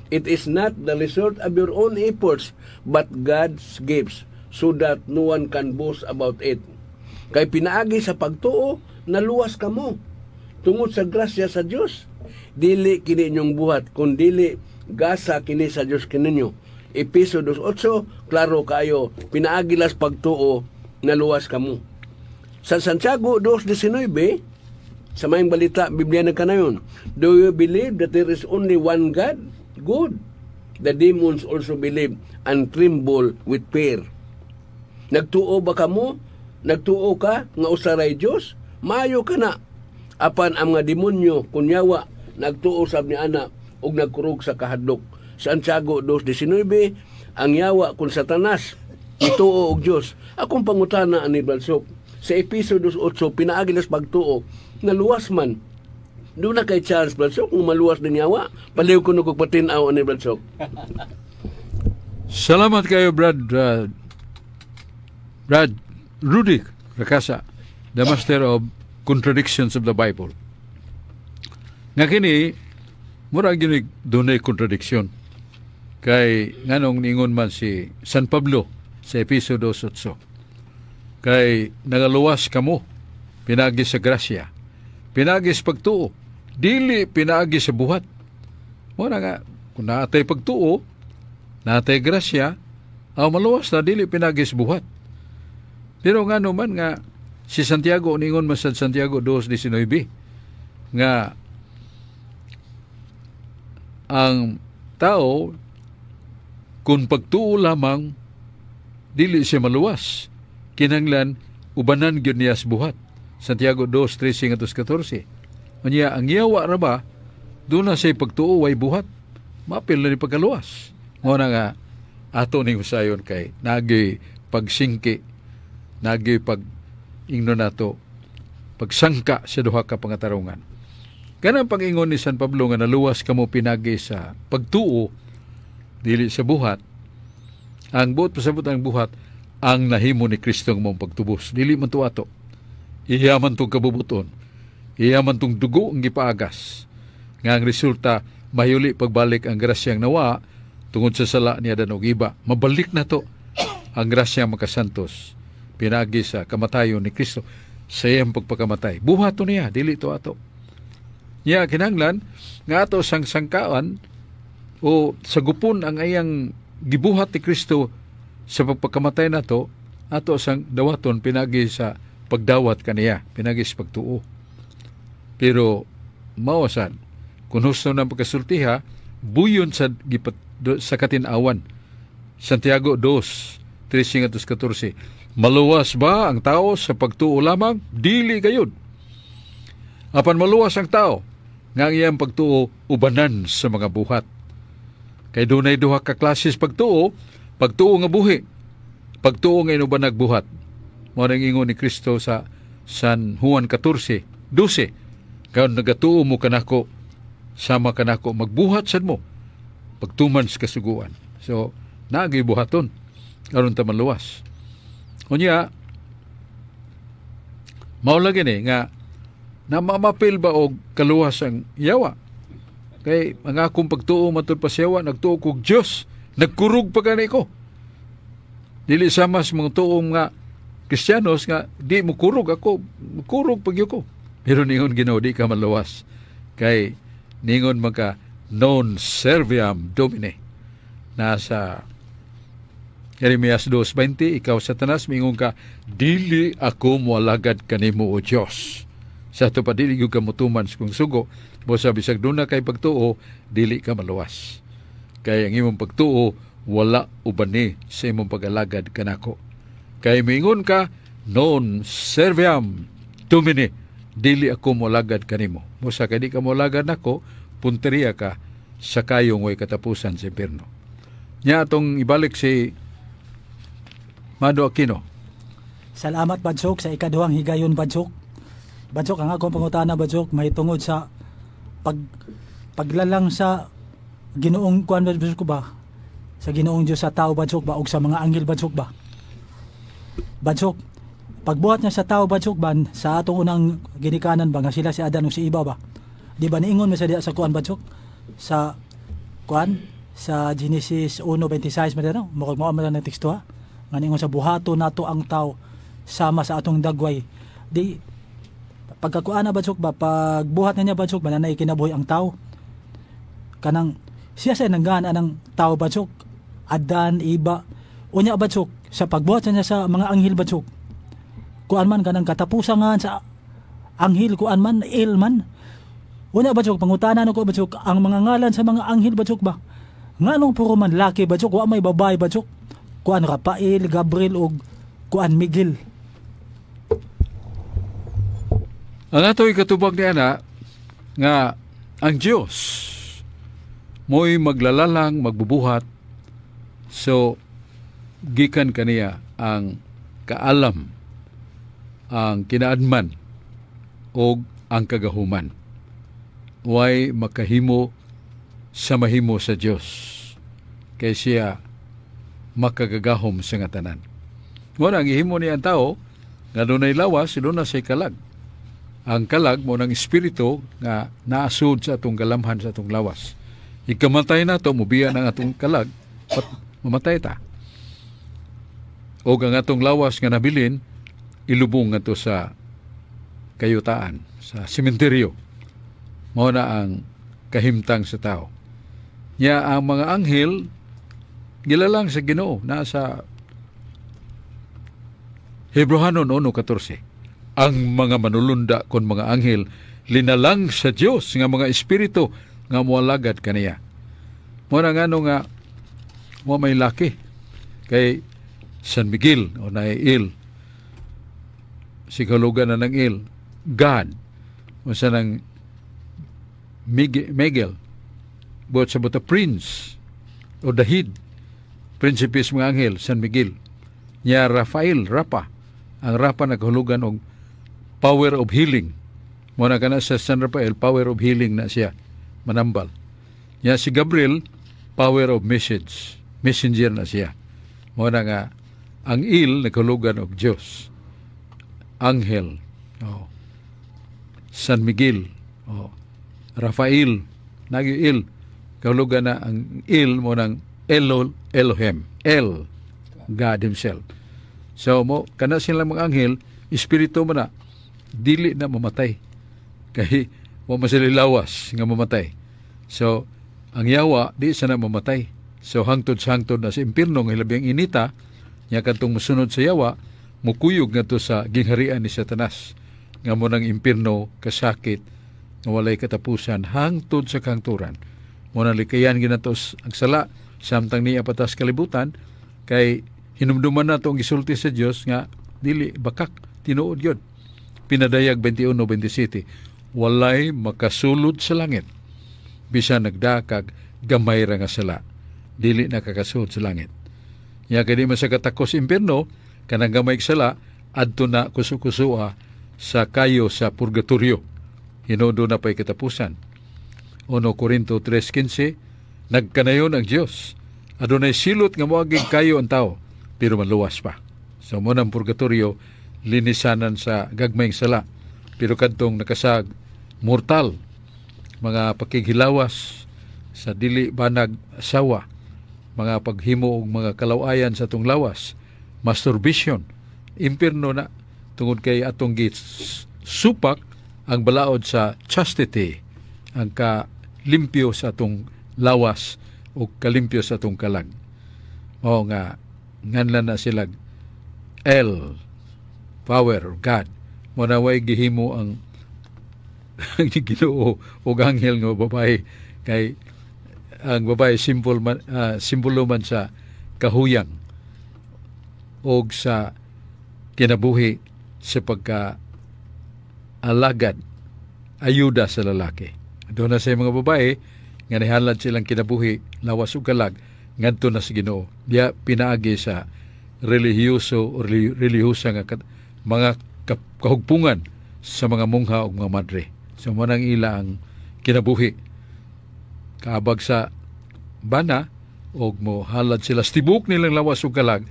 It is not the result of your own efforts, but God's gifts, so that no one can boast about it." Kay pinaagi sa pagtuo, naluwas kamo tungod sa grasya sa Dios. Dili kini inyong buhat, kun dili gasa kini sa Dios kininyo. Epeso 2:8, klaro kayo, pinaagi las pagtuo, naluwas kamo. Sa Santiago 2:19, sa Maayong Balita Biblia na kanayon, "Do you believe that there is only one God? Good. The demons also believe and tremble with fear." Nagtuo ba kamo? Nagtuo ka nga usa ray Dios? Maayo ka na. Apan ang mga demonyo kunyawa nagtuo sab ni ana ug nagkurog sa kahadlok. Santiago 2:19, ang yawa kun Satanas ituo og Dios. Akong pangutana ani, Brad Sok, sa Epeso 2:8, pinaagi nas pagtuo, naluwas man. Doon na kay chance, Brad Sok, kung maluwas din yawa. Paliw ko no kog patin-aw ani, Brad Sok. Salamat kayo, Brad Rudy Rakasa, the master of contradictions of the Bible. Nga kini, mura gini dunay contradiction. Kay nganong ningon man si San Pablo sa Epeso 2:8. Kay nagaluwas kamo pinagi sa grasya, pinagi sa pagtuo, dili pinagi sa buhat. Mura nga kung naatay pagtuo, naatay grasya, aw maluwas na dili pinagi sa buhat. Pero nga naman nga si Santiago ningon man sa Santiago 2:19 nga ang tao kung pagtuo lamang dili siya maluwas, kinahanglan ubanan gyud niya sa buhat. Santiago 2:13 14. Unya ang yawa ra ba doon na siya pagtuo way buhat, mapil na ni pagkaluwas. Mao na nga ato ning usayon kay nagi pagsingki, nagi pag ingno nato pagsangka sa duha ka pangatarungan. Kanang pag-ingon ni San Pablo nga naluwas kamo pinagi sa pagtuo dili sa buhat. Ang buot pasabot, ang buhat ang nahimo ni Kristo nga mong pagtubos. Dili man to ato. Iya man tong kabubuton. Iya man tong dugo ang gipaagas. Nga ang resulta mahuli pagbalik ang grasyang nawa tungod sa sala ni Adan ug Eva. Mabalik na to ang grasyang makasantos pinagi sa kamatayon ni Kristo, sa iyang pagpakamatay. Buhaton niya, dili to ato. Niya kinahanglan nga ato sang sangkaan o sagupon ang ayang gibuhat ni Kristo sa pagpakamatay nato, ato sang dawaton pinagi sa pagdawat kaniya, pinagi sa pagtuo. Pero mao sad kung husto ng pagkasultiha, buyon sa gipat, sa katin-awan. Santiago 2, 13 14. Maluwas ba ang tao sa pagtuo lamang? Dili gayud. Apan maluwas ang tao nga ang iyang pagtuo ubanan sa mga buhat. Kay dunay duha ka klases pagtuo, pagtuo nga buhi, pagtuo nga inuban nagbuhat. Mao nang ingon ni Kristo sa San Juan 14:12. "Kaon nagatuo mo kanako, sama kanako magbuhat sad mo pagtuman sa kasuguan." So, naagi buhaton aron ta maluwas. Unya, mao lagi ni nga namamapil ba og kaluwas ang yawa? Kay ang akong pagtuo matud pa sa yawa, nagtuo kog Dios, nagkurog pa gani ko. Dili sama sa mga tuong nga Kristiyanos nga di mo kurog, ako, kurog pag ko. Pero ningon Ginoo, di ka maluwas. Kay ningon magka non serviam Domine. Nasa Jeremias 2:20, "Ikaw Satanas, mingon ka, dili ako moalagad kanimo o Dios." Sa ato pa dili gyud ka motuman sa kong sugo, mo sa bisag duna kay pagtuo, dili ka maluwas. Kay ang imong pagtuo wala ubani sa imong pag-alagad kanako. Kay miingon ka, non serviam Domini, dili ako moalagad kanimo. Musa kay di ka moalagad nako, punteriya ka sa kayong way katapusan sa impierno. Nya atong ibalik si Mado Aquino. Salamat, Badsok, sa ikaduhang higayon, Badsok. Badsok, ang akong pangutana, Badsok, may tungod sa paglalang sa Ginoong kuan, Badsok ba? Sa Ginoong Dios sa tao, Badsok ba, ug sa mga anghel, Badsok ba? Badsok, pagbuhat niya sa tao, Badsok ba, sa atong unang ginikanan ba nga sila si Adan ug si Iba ba? Di ba niingon man sa diya sa kuan, Badsok? Sa kuan sa Genesis 1:26 man no? Mukha mo man ang teksto ha. Nga niingon sa buhato nato ang tao sama sa atong dagway. Di pagkakuan na, Badsok ba, pagbuhat na niya, Badsok ba, nanay kinabuhi ang tao. Kanang siya sa nanggaan anang tao, Badsok, Adan, Iba. Unya, Badsok, sa pagbuhat niya sa mga anghel, Badsok. Kuan man kanang katapusan nga sa anghel, kuan man El man. Unya, Badsok, pangutana ko, Badsok, ang mga ngalan sa mga anghel, Badsok ba? Nganong puro man laki, Badsok, wa may babae, Badsok? Kuan Rafael, Gabriel ug kuan Miguel. Ang ato ikatubag ni ana nga ang Dios mo'y maglalalang, magbubuhat, so gikan kaniya ang kaalam, ang kinaadman og ang kagahuman. Way makahimo sa mahimo sa Dios kay siya makagagahom sa nga tanan. Wala ang gihimo niya ang tao nga dunay lawas, doon na siya'y kalag. Ang kalag mo ng espiritu nga naasud sa atong galamhan sa atong lawas. Ikamatay na to, mubiya ng atong kalag, pat, mamatay ta. O ang atong lawas nga nabilin, ilubong nga to sa kayutaan, sa sementeryo. Mao na ang kahimtang sa tao. Nya ang mga anghel, gilalang sa Ginoo, nasa Hebreohanon 1:14. Ang mga manulunda kon mga anghel linalang sa Dios nga mga espiritu nga moalagad kaniya. Mo na ngano nga mo may laki kay San Miguel o naay Il. Sigalogan na ng Il, God. O sa nang Miguel, buot sa buta Prince o Dahid, prinsipe sa mga anghel, San Miguel. Nya Rafael, Rapa. Ang Rapa naghulugan og power of healing. Mo na kana sa San Rafael, power of healing na siya, manambal. Nya si Gabriel, power of message, messenger na siya. Mo na nga ang Il naghulugan og Dios. Anghel, oh. San Miguel, oh. Rafael, nagyo Il, kahulugan na ang Il mo ng Elohim, El, God himself. So mo kana sila mga anghel, espiritu mo na dili na mamatay. Kay wa man sila lawas nga mamatay. So ang yawa di sana mamatay. So hangtod sa hangtod na sa impierno nga hilabing inita nya kadtong mosunod sa yawa, mukuyog ngadto sa gingharian ni Satanas nga mo nang impierno kasakit nga walay katapusan hangtod sa kahangturan. Mo nang likayan ginatos ang sala samtang niya patas kalibutan, kay hinumduman nato ang gisulti sa Dios nga dili bakak, tinuod yun. Pinadayag 21:27, walay makasulod sa langit bisan nagdakag gamay ra nga sala, dili nakakasulod sa langit. Nya kay di man sa katakos impierno, kanang gamay sala adto na kusu-kusua sa kayo sa purgatorio. Hinudo na pa'y katapusan. 1 Corinto 3:15, nagkanayon ang Dios. Adunay silot nga moagig kayo ang tao, pero maluwas pa. So mo ng purgatorio, linisanan sa gagmayng sala. Pero kadtong nakasag mortal, mga pakighilawas sa dili banag asawa, mga paghimo og mga kalawayan sa atong lawas, masturbation, impierno na tungod kay atong supak ang balaod sa chastity, ang kalimpyo sa atong lawas o kalimpyo sa atong kalag. Mao nga nganlan na sila El, power of God. Mo na way gihimo ang Ginoo og anghel nga babae kay Ang babae simbol man, simbolo man sa kahuyang og sa kinabuhi sa pagka alagad, ayuda sa lalaki. Doon na sa mga babae nga nihalad silang kinabuhi, lawas ug kalag ngadto na sa Ginoo. Diya pinaagi sa relihiyoso o relihiyosa nga mga kahugpungan sa mga mungha ug mga madre. So mo nang ila ang kinabuhi. Kaabag sa bana og mo halad sila sa tibok nilang lawas ug kalag,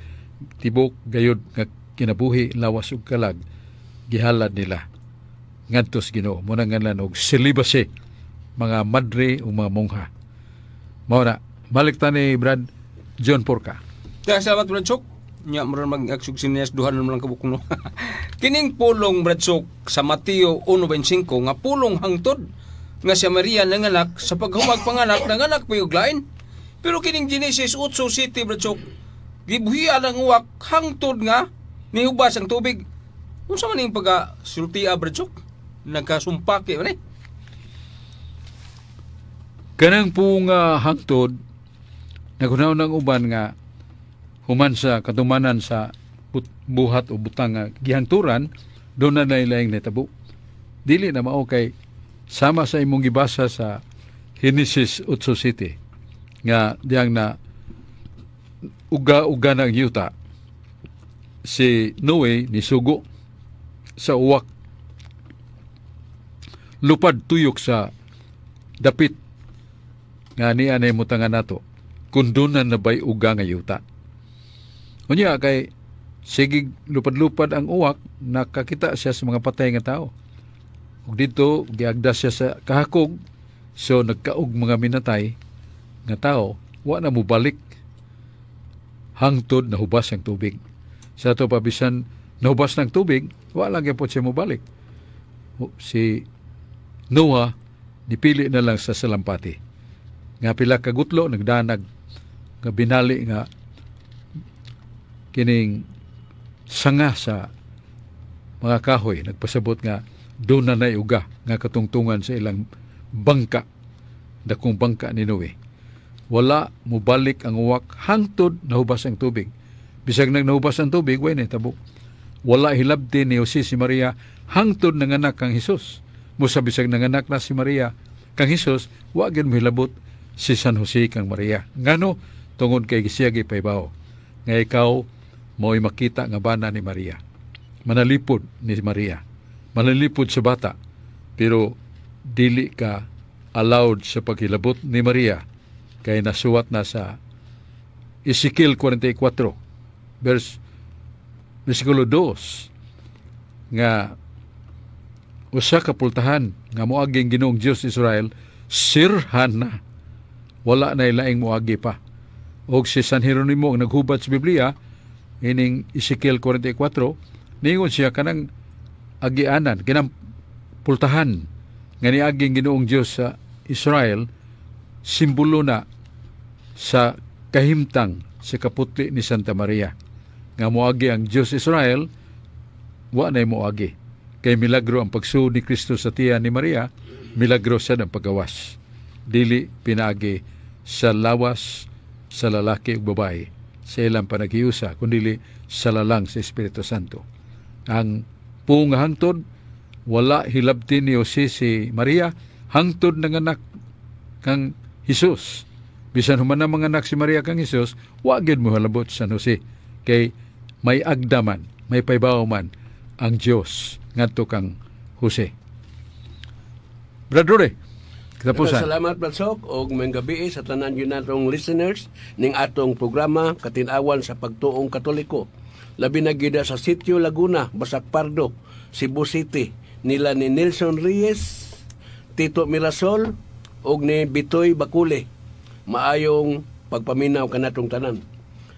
tibok gayud nga kinabuhi, lawas ug kalag, gihalad nila ngadto sa Ginoo. Mo nang ngalan og celibacy mga madre ug mga mongha. Mao na, balik ta ni Brad John Porca. Kaya salamat, Brad Sok. Nya mura mag-aksug sinyas, duha na lang kabuk no. Kining pulong, Brad Sok, sa Mateo 1:25 nga pulong hangtod nga si Maria nanganak sa paghumag panganak nanganak pa lain. Pero kining Genesis 8:7, Brad Sok, gibuhian ang uwak hangtod nga nihubas ang tubig. Unsa man ning pagka sultia, Brad Sok? Nagkasumpaki man eh. Kanang pong hangtod, nagunaw ng uban nga human sa katumanan sa buhat o butang nga gihangturan, doon na nailaing nitabo. Dili na mao kay sama sa imong gibasa sa Genesis 8:7 nga diyang na uga-uga ng yuta, si Noe nisugo sa uwak, lupad tuyok sa dapit nga niya na imutangan nato kung doon na nabay uga nga yuta. Unya kay sige lupad-lupad ang uwak, nakakita siya sa mga patay nga tao. Ug dito giagda siya sa kahakog, so nagkaog mga minatay nga tao, wa na mobalik hangtod nahubas ang tubig. Sa ato pa bisan nahubas ng tubig, wa lang gyapon siya mobalik. Si Noah nipili na lang sa salampati. Nga pila ka gutlo nagdanag nga binali nga kining sanga sa mga kahoy, nagpasabot nga doon na naiuga nga katungtungan sa ilang bangka, dakong bangka ni Noe. Wala mubalik ang uwak hangtod nahubas ang tubig. Bisag nang nahubas ang tubig, way nahitabo. Wala hilabti ni Jose si Maria hangtod nanganak kang Hesus. Musa bisag nanganak na si Maria kang Hesus, wa gyud mohilabot si San Jose kang Maria. Ngano? Tungod kay siya gipaybaw nga ikaw mo'y makita nga bana ni Maria. Manalipod ni Maria. Manalipod sa bata. Pero dili ka allowed sa paghilabot ni Maria kay nasuwat na sa Ezekiel 44 verse versikulo 2 nga usa ka pultahan nga moaging Ginoong Dios Israel sirhan na, wala na ilaing moagi pa. Og si San Jeronimo ang naghubat sa Biblia ining Ezekiel 44, ningon siya kanang agianan, kinang pultahan nga niaging Ginoong Dios sa Israel, simbolo na sa kahimtang sa kaputli ni Santa Maria nga moagi ang Dios Israel, wa na moagi kay milagro ang pagsuod ni Kristo sa tiyan ni Maria, milagro sad ang pagawas, dili pinaagi sa lawas sa lalaki ug babae sa ilang panaghiusa, kundili sa lalang sa Espiritu Santo. Ang puong nga hangtod, wala hilabti ni Jose si Maria hangtod nanganak kang Hesus. Bisan human na manganak si Maria kang Hesus, wa gyud mohalabot sa Jose kay may agdaman, may paybaw man ang Dios ngadto kang Jose. Brad Rory, katapusan. Salamat, Brad Sok, og maayong gabii sa tanan yun natong listeners ning atong programa Katin-awan sa Pagtuong Katoliko. Labi na gyud sa Sitio Laguna, Basak Pardo, Cebu City, nila ni Nelson Reyes, Tito Mirasol og ni Bitoy Bakule. Maayong pagpaminaw kanatong tanan.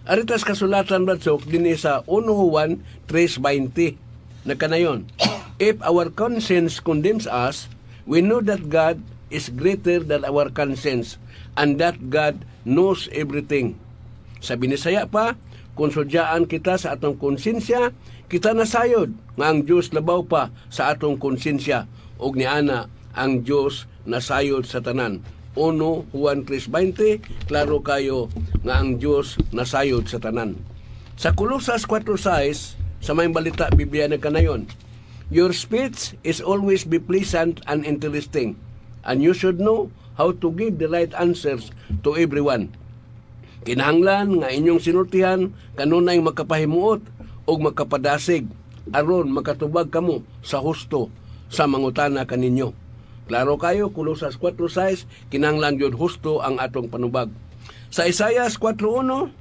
Aritas kasulatan, Brad Sok, dinhi sa 1 Juan 3:20. Nagkanayon, "If our conscience condemns us, we know that God is greater than our conscience and that God knows everything." Sa Binisaya pa, kung sudyaan kita sa atong konsensya, kita nasayod nga ang Diyos labaw pa sa atong konsensya ug niana ang Diyos nasayod sa tanan. 1 Juan 3:20, klaro kayo nga ang Dios nasayod sa tanan. Sa Kolosas 4:6, sa may balita Biblia na kanayon, "Your speech is always be pleasant and interesting, and you should know how to give the right answers to everyone." Kinahanglan nga inyong sinultihan kanunay makapahimuot ug makapadasig aron makatubag kamo sa husto sa mangutana kaninyo. Klaro kayo, Kolosas 4:6, kinahanglan gyud husto ang atong panubag. Sa Isaias 4:1,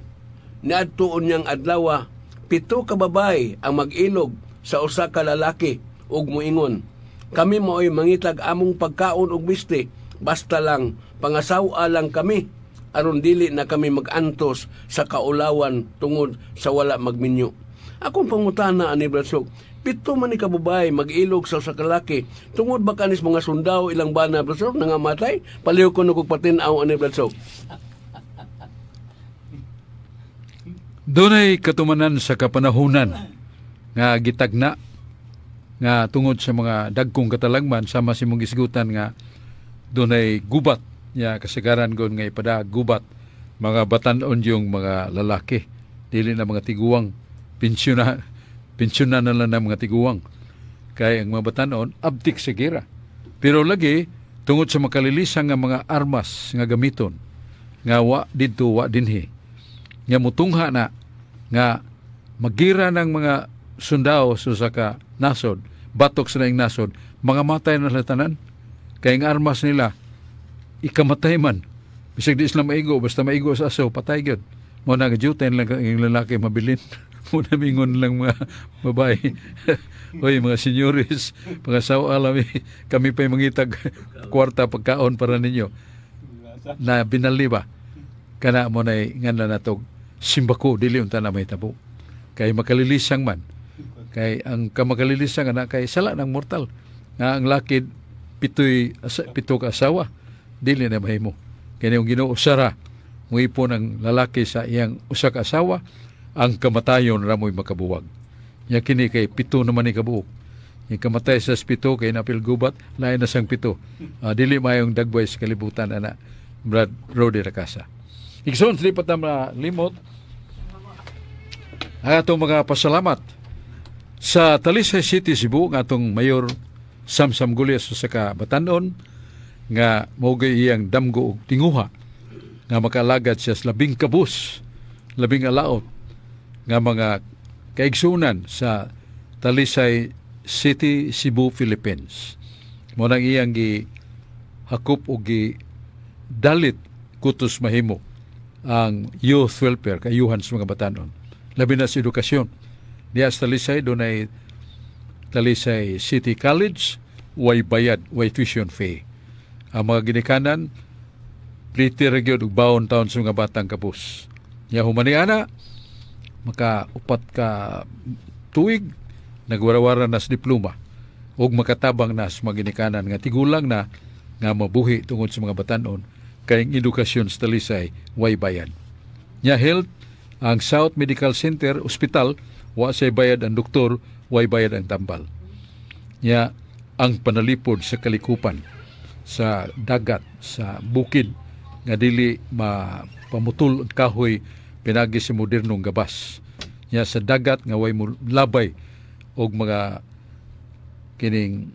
"Niadto unyang adlawa, 7 ka babay ang mag-ilog sa usa ka lalaki ug moingon, 'Kami maoy mangitag among pagkaon ug bisti, basta lang pangasaw-a lang kami aron dili na kami magantos sa kaulawan tungod sa wala magminyo.'" Akong pangutana ani, Brad Sok, 7 man ni ka babae mag-ilog sa usa ka lalaki, tungod ba kanis mga sundao ilang bana, Brad Sok, nangamatay? Palihog ko kog patin-aw ani, Brad Sok. Dunay katumanan sa kapanahunan nga gitagna nga tungod sa mga dagkong katalagman, sama sa imong gisgutan nga dunay gubat nya kasagaran gon nga ipada gubat mga batan-on yung mga lalaki, dili na mga tiguang, pensyon na lang ng mga tiguang kay ang mga batan-on abtik sa gira. Pero lagi tungod sa makalilisan nga mga armas nga gamiton nga wa didto wa dinhi, nga mutungha na nga magira ng mga sundao sa usa ka nasod, batok sa laing nasod, mga matay na sila tanan kay ang armas nila ikamatay man, bisag di sila maigo, basta maigo sa aso, patay gyud. Mo na gadyutan lang ang lalaki mabilin. Mo na mingon lang mga babae, "Oy, mga senyores, mga sawa lami, kami pa'y mangitag kwarta pagkaon para ninyo." Na binali ba kana mo na ngan na natog simbako, dili unta na mahitabo kay makalilisang man, kay ang kamakalilisan ana kay sala ng mortal nga ang lakid 7 ka asawa, dili na mahimo. Kini ang Ginoo sara muipon ang lalaki sa iyang usa ka asawa, ang kamatayon ra mo'y makabuwag. Nya kini kay 7 naman ni kabuok. Nya kamatay sa 7 kay napil gubat, lain na sang 7. Dili mayong dagboy sa kalibutan ana, Brad Rody Rakasa. Igsoon, di pa ta limot ang atong mga pasalamat sa Talisay City, Cebu, nga atong Mayor Samsam Gullas, usa ka batan-on nga mao iyang damgo og tinguha nga makalagad siya sa labing kabus, labing alaot nga mga kaigsunan sa Talisay City, Cebu, Philippines. Mao nang iyang gi hakop og gi dalit kutos mahimo ang youth welfare, kayuhan sa mga batanon. Labi na sa edukasyon. Diya sa Talisay, dunay Talisay City College, way bayad, way tuition fee. Ang mga ginikanan, pliti ra gyud og baon taon sa mga batang kabus. Nya human ni ana, maka 4 ka tuig, nagwarawara na sa diploma ug makatabang na sa mga ginikanan nga tigulang na nga mabuhi tungod sa mga batanon kay ang edukasyon sa Talisay way bayad. Nya health, ang South Medical Center Hospital, wa say bayad ang doktor, way bayad ang tambal. Nya ang panalipod sa kalikupan, sa dagat, sa bukid nga dili mapamutol ang kahoy pinagi sa modernong gabas. Nya sa dagat nga way labay og mga kining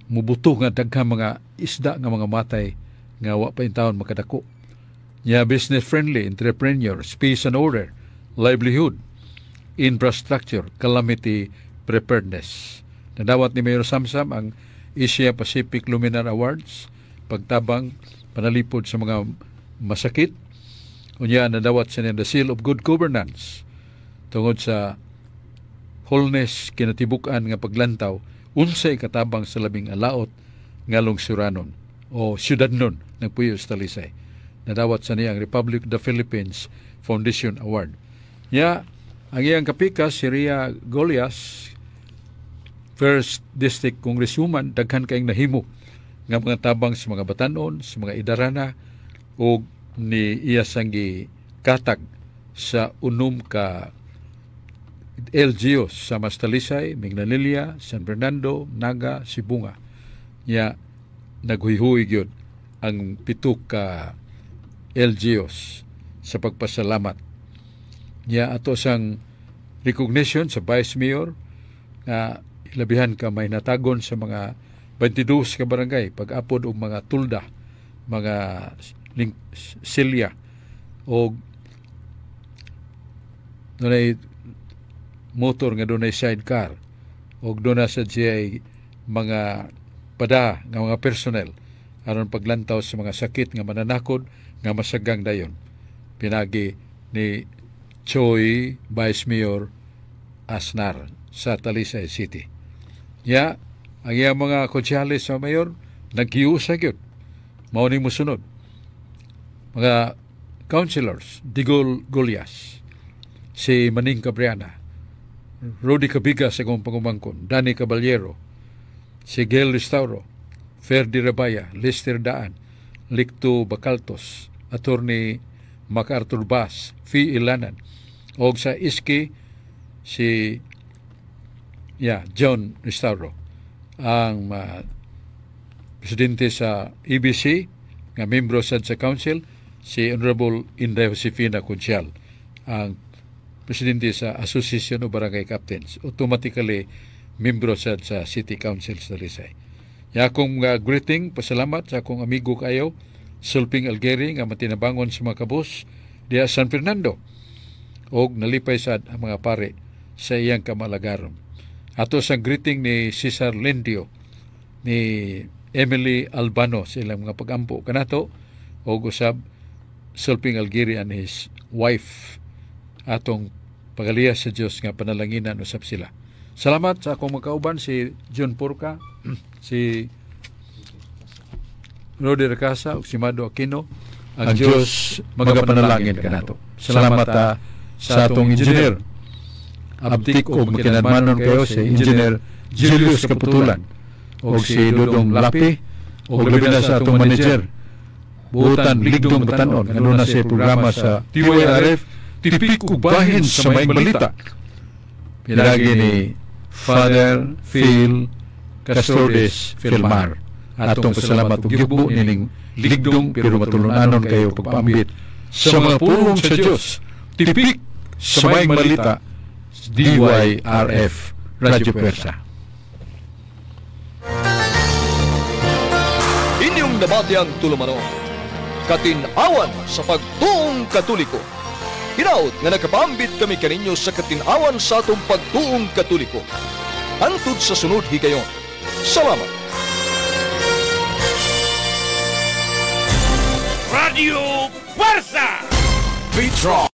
mubuto nga daghang mga isda nga mga matay nga wa pa intawon makadako. Nya business friendly, entrepreneur, peace and order, livelihood, infrastructure, calamity preparedness. Nadawat ni Mayor Samsam ang Asia Pacific Luminar Awards, pagtabang panalipod sa mga masakit. Unya nadawat siya the Seal of Good Governance tungod sa wholeness kinatibuk-an nga paglantaw unsay katabang sa labing alaot nga lungsuranon o syudadnon ng puyo sa Talisay. Nadawat sa niya ang Republic of the Philippines Foundation Award. Nya, ang iyang kapika si Ria Golias, First District Congresswoman, daghan kayong nahimo nga mga tabang sa mga batanon, sa mga idarana, o ni iya sang gikatag sa 6 ka LGUs sa Mas Talisay, Minglanilla, San Fernando, Naga, Sibonga. Nya naghuyhuy gyud ang 7 ka LGUs sa pagpasalamat. Niya ato sang recognition sa Vice Mayor nga ilabihan ka may natagon sa mga 22 ka barangay pag-apod og mga tulda, mga silya og dunay motor nga dunay sidecar og doon na sa GI mga pada nga mga personnel aron paglantaw sa mga sakit nga mananakod nga masagang dayon. Pinagi ni Choi Vice Mayor Asnar sa Talisay City. Ya, ang iyang mga konsyales sa mayor naghiusa gyud. Mao ni mosunod. Mga councilors, Digol Golias, si Maning Cabriana, Rudy Cabiga sa akong pangumangkon, Danny Caballero, si Gail Restauro, Ferdi Rabaya, Lester Daan, Licto Bacaltos, Attorney MacArthur Bass, Fi Ilanan, og sa Iski si John Restauro, ang presidente sa EBC nga membro sad sa council, si Honorable Inday Josefina Conchal, ang presidente sa Association of Barangay Captains, automatically membro sad sa City Council sa Talisay. Ya akong greeting, pasalamat sa akong amigo kayo, Sulping Algeri, nga matinabangon sa mga kabus diha San Fernando, og nalipay sad ang mga pare sa iyang kamalagaron. Ato sa greeting ni Cesar Lendio, ni Emily Albano sa ilang mga pagampo kanato, og usab Sulping Algeri and his wife, atong pagaliya sa Dios nga panalanginan usab sila. Salamat sa akong magkauban si John Porca, si Rodi Racasa ug si Mado Aquino. Ang Dios magapanalangin kanato. Salamat sa atong engineer abtik og makinadmanon kayo si Engineer Julius Kaputulan og si Dudong Lapi og labi na sa atong manager Buutan Ligdong Batanon nga na sa programa sa TYRF Tipik ug Bahin sa Maayong Balita. Pinagi ni Father Phil Castrodes Filmar. Atong pasalamat ug yugbo nining ligdong pero matulunanon kayo pagpaambit sa mga pulong sa Dios. Tipik sa Maayong Balita, DYRF Radyo Pwersa. Inyong nabatiang tulumanon, katinawan sa pagtuong Katoliko. Hinaut nga nagkapambit kami kaninyo sa katinawan sa atong pagtuong Katoliko. Hangtod sa sunod higayon. Salamat. Radio Pwersa! Vitro.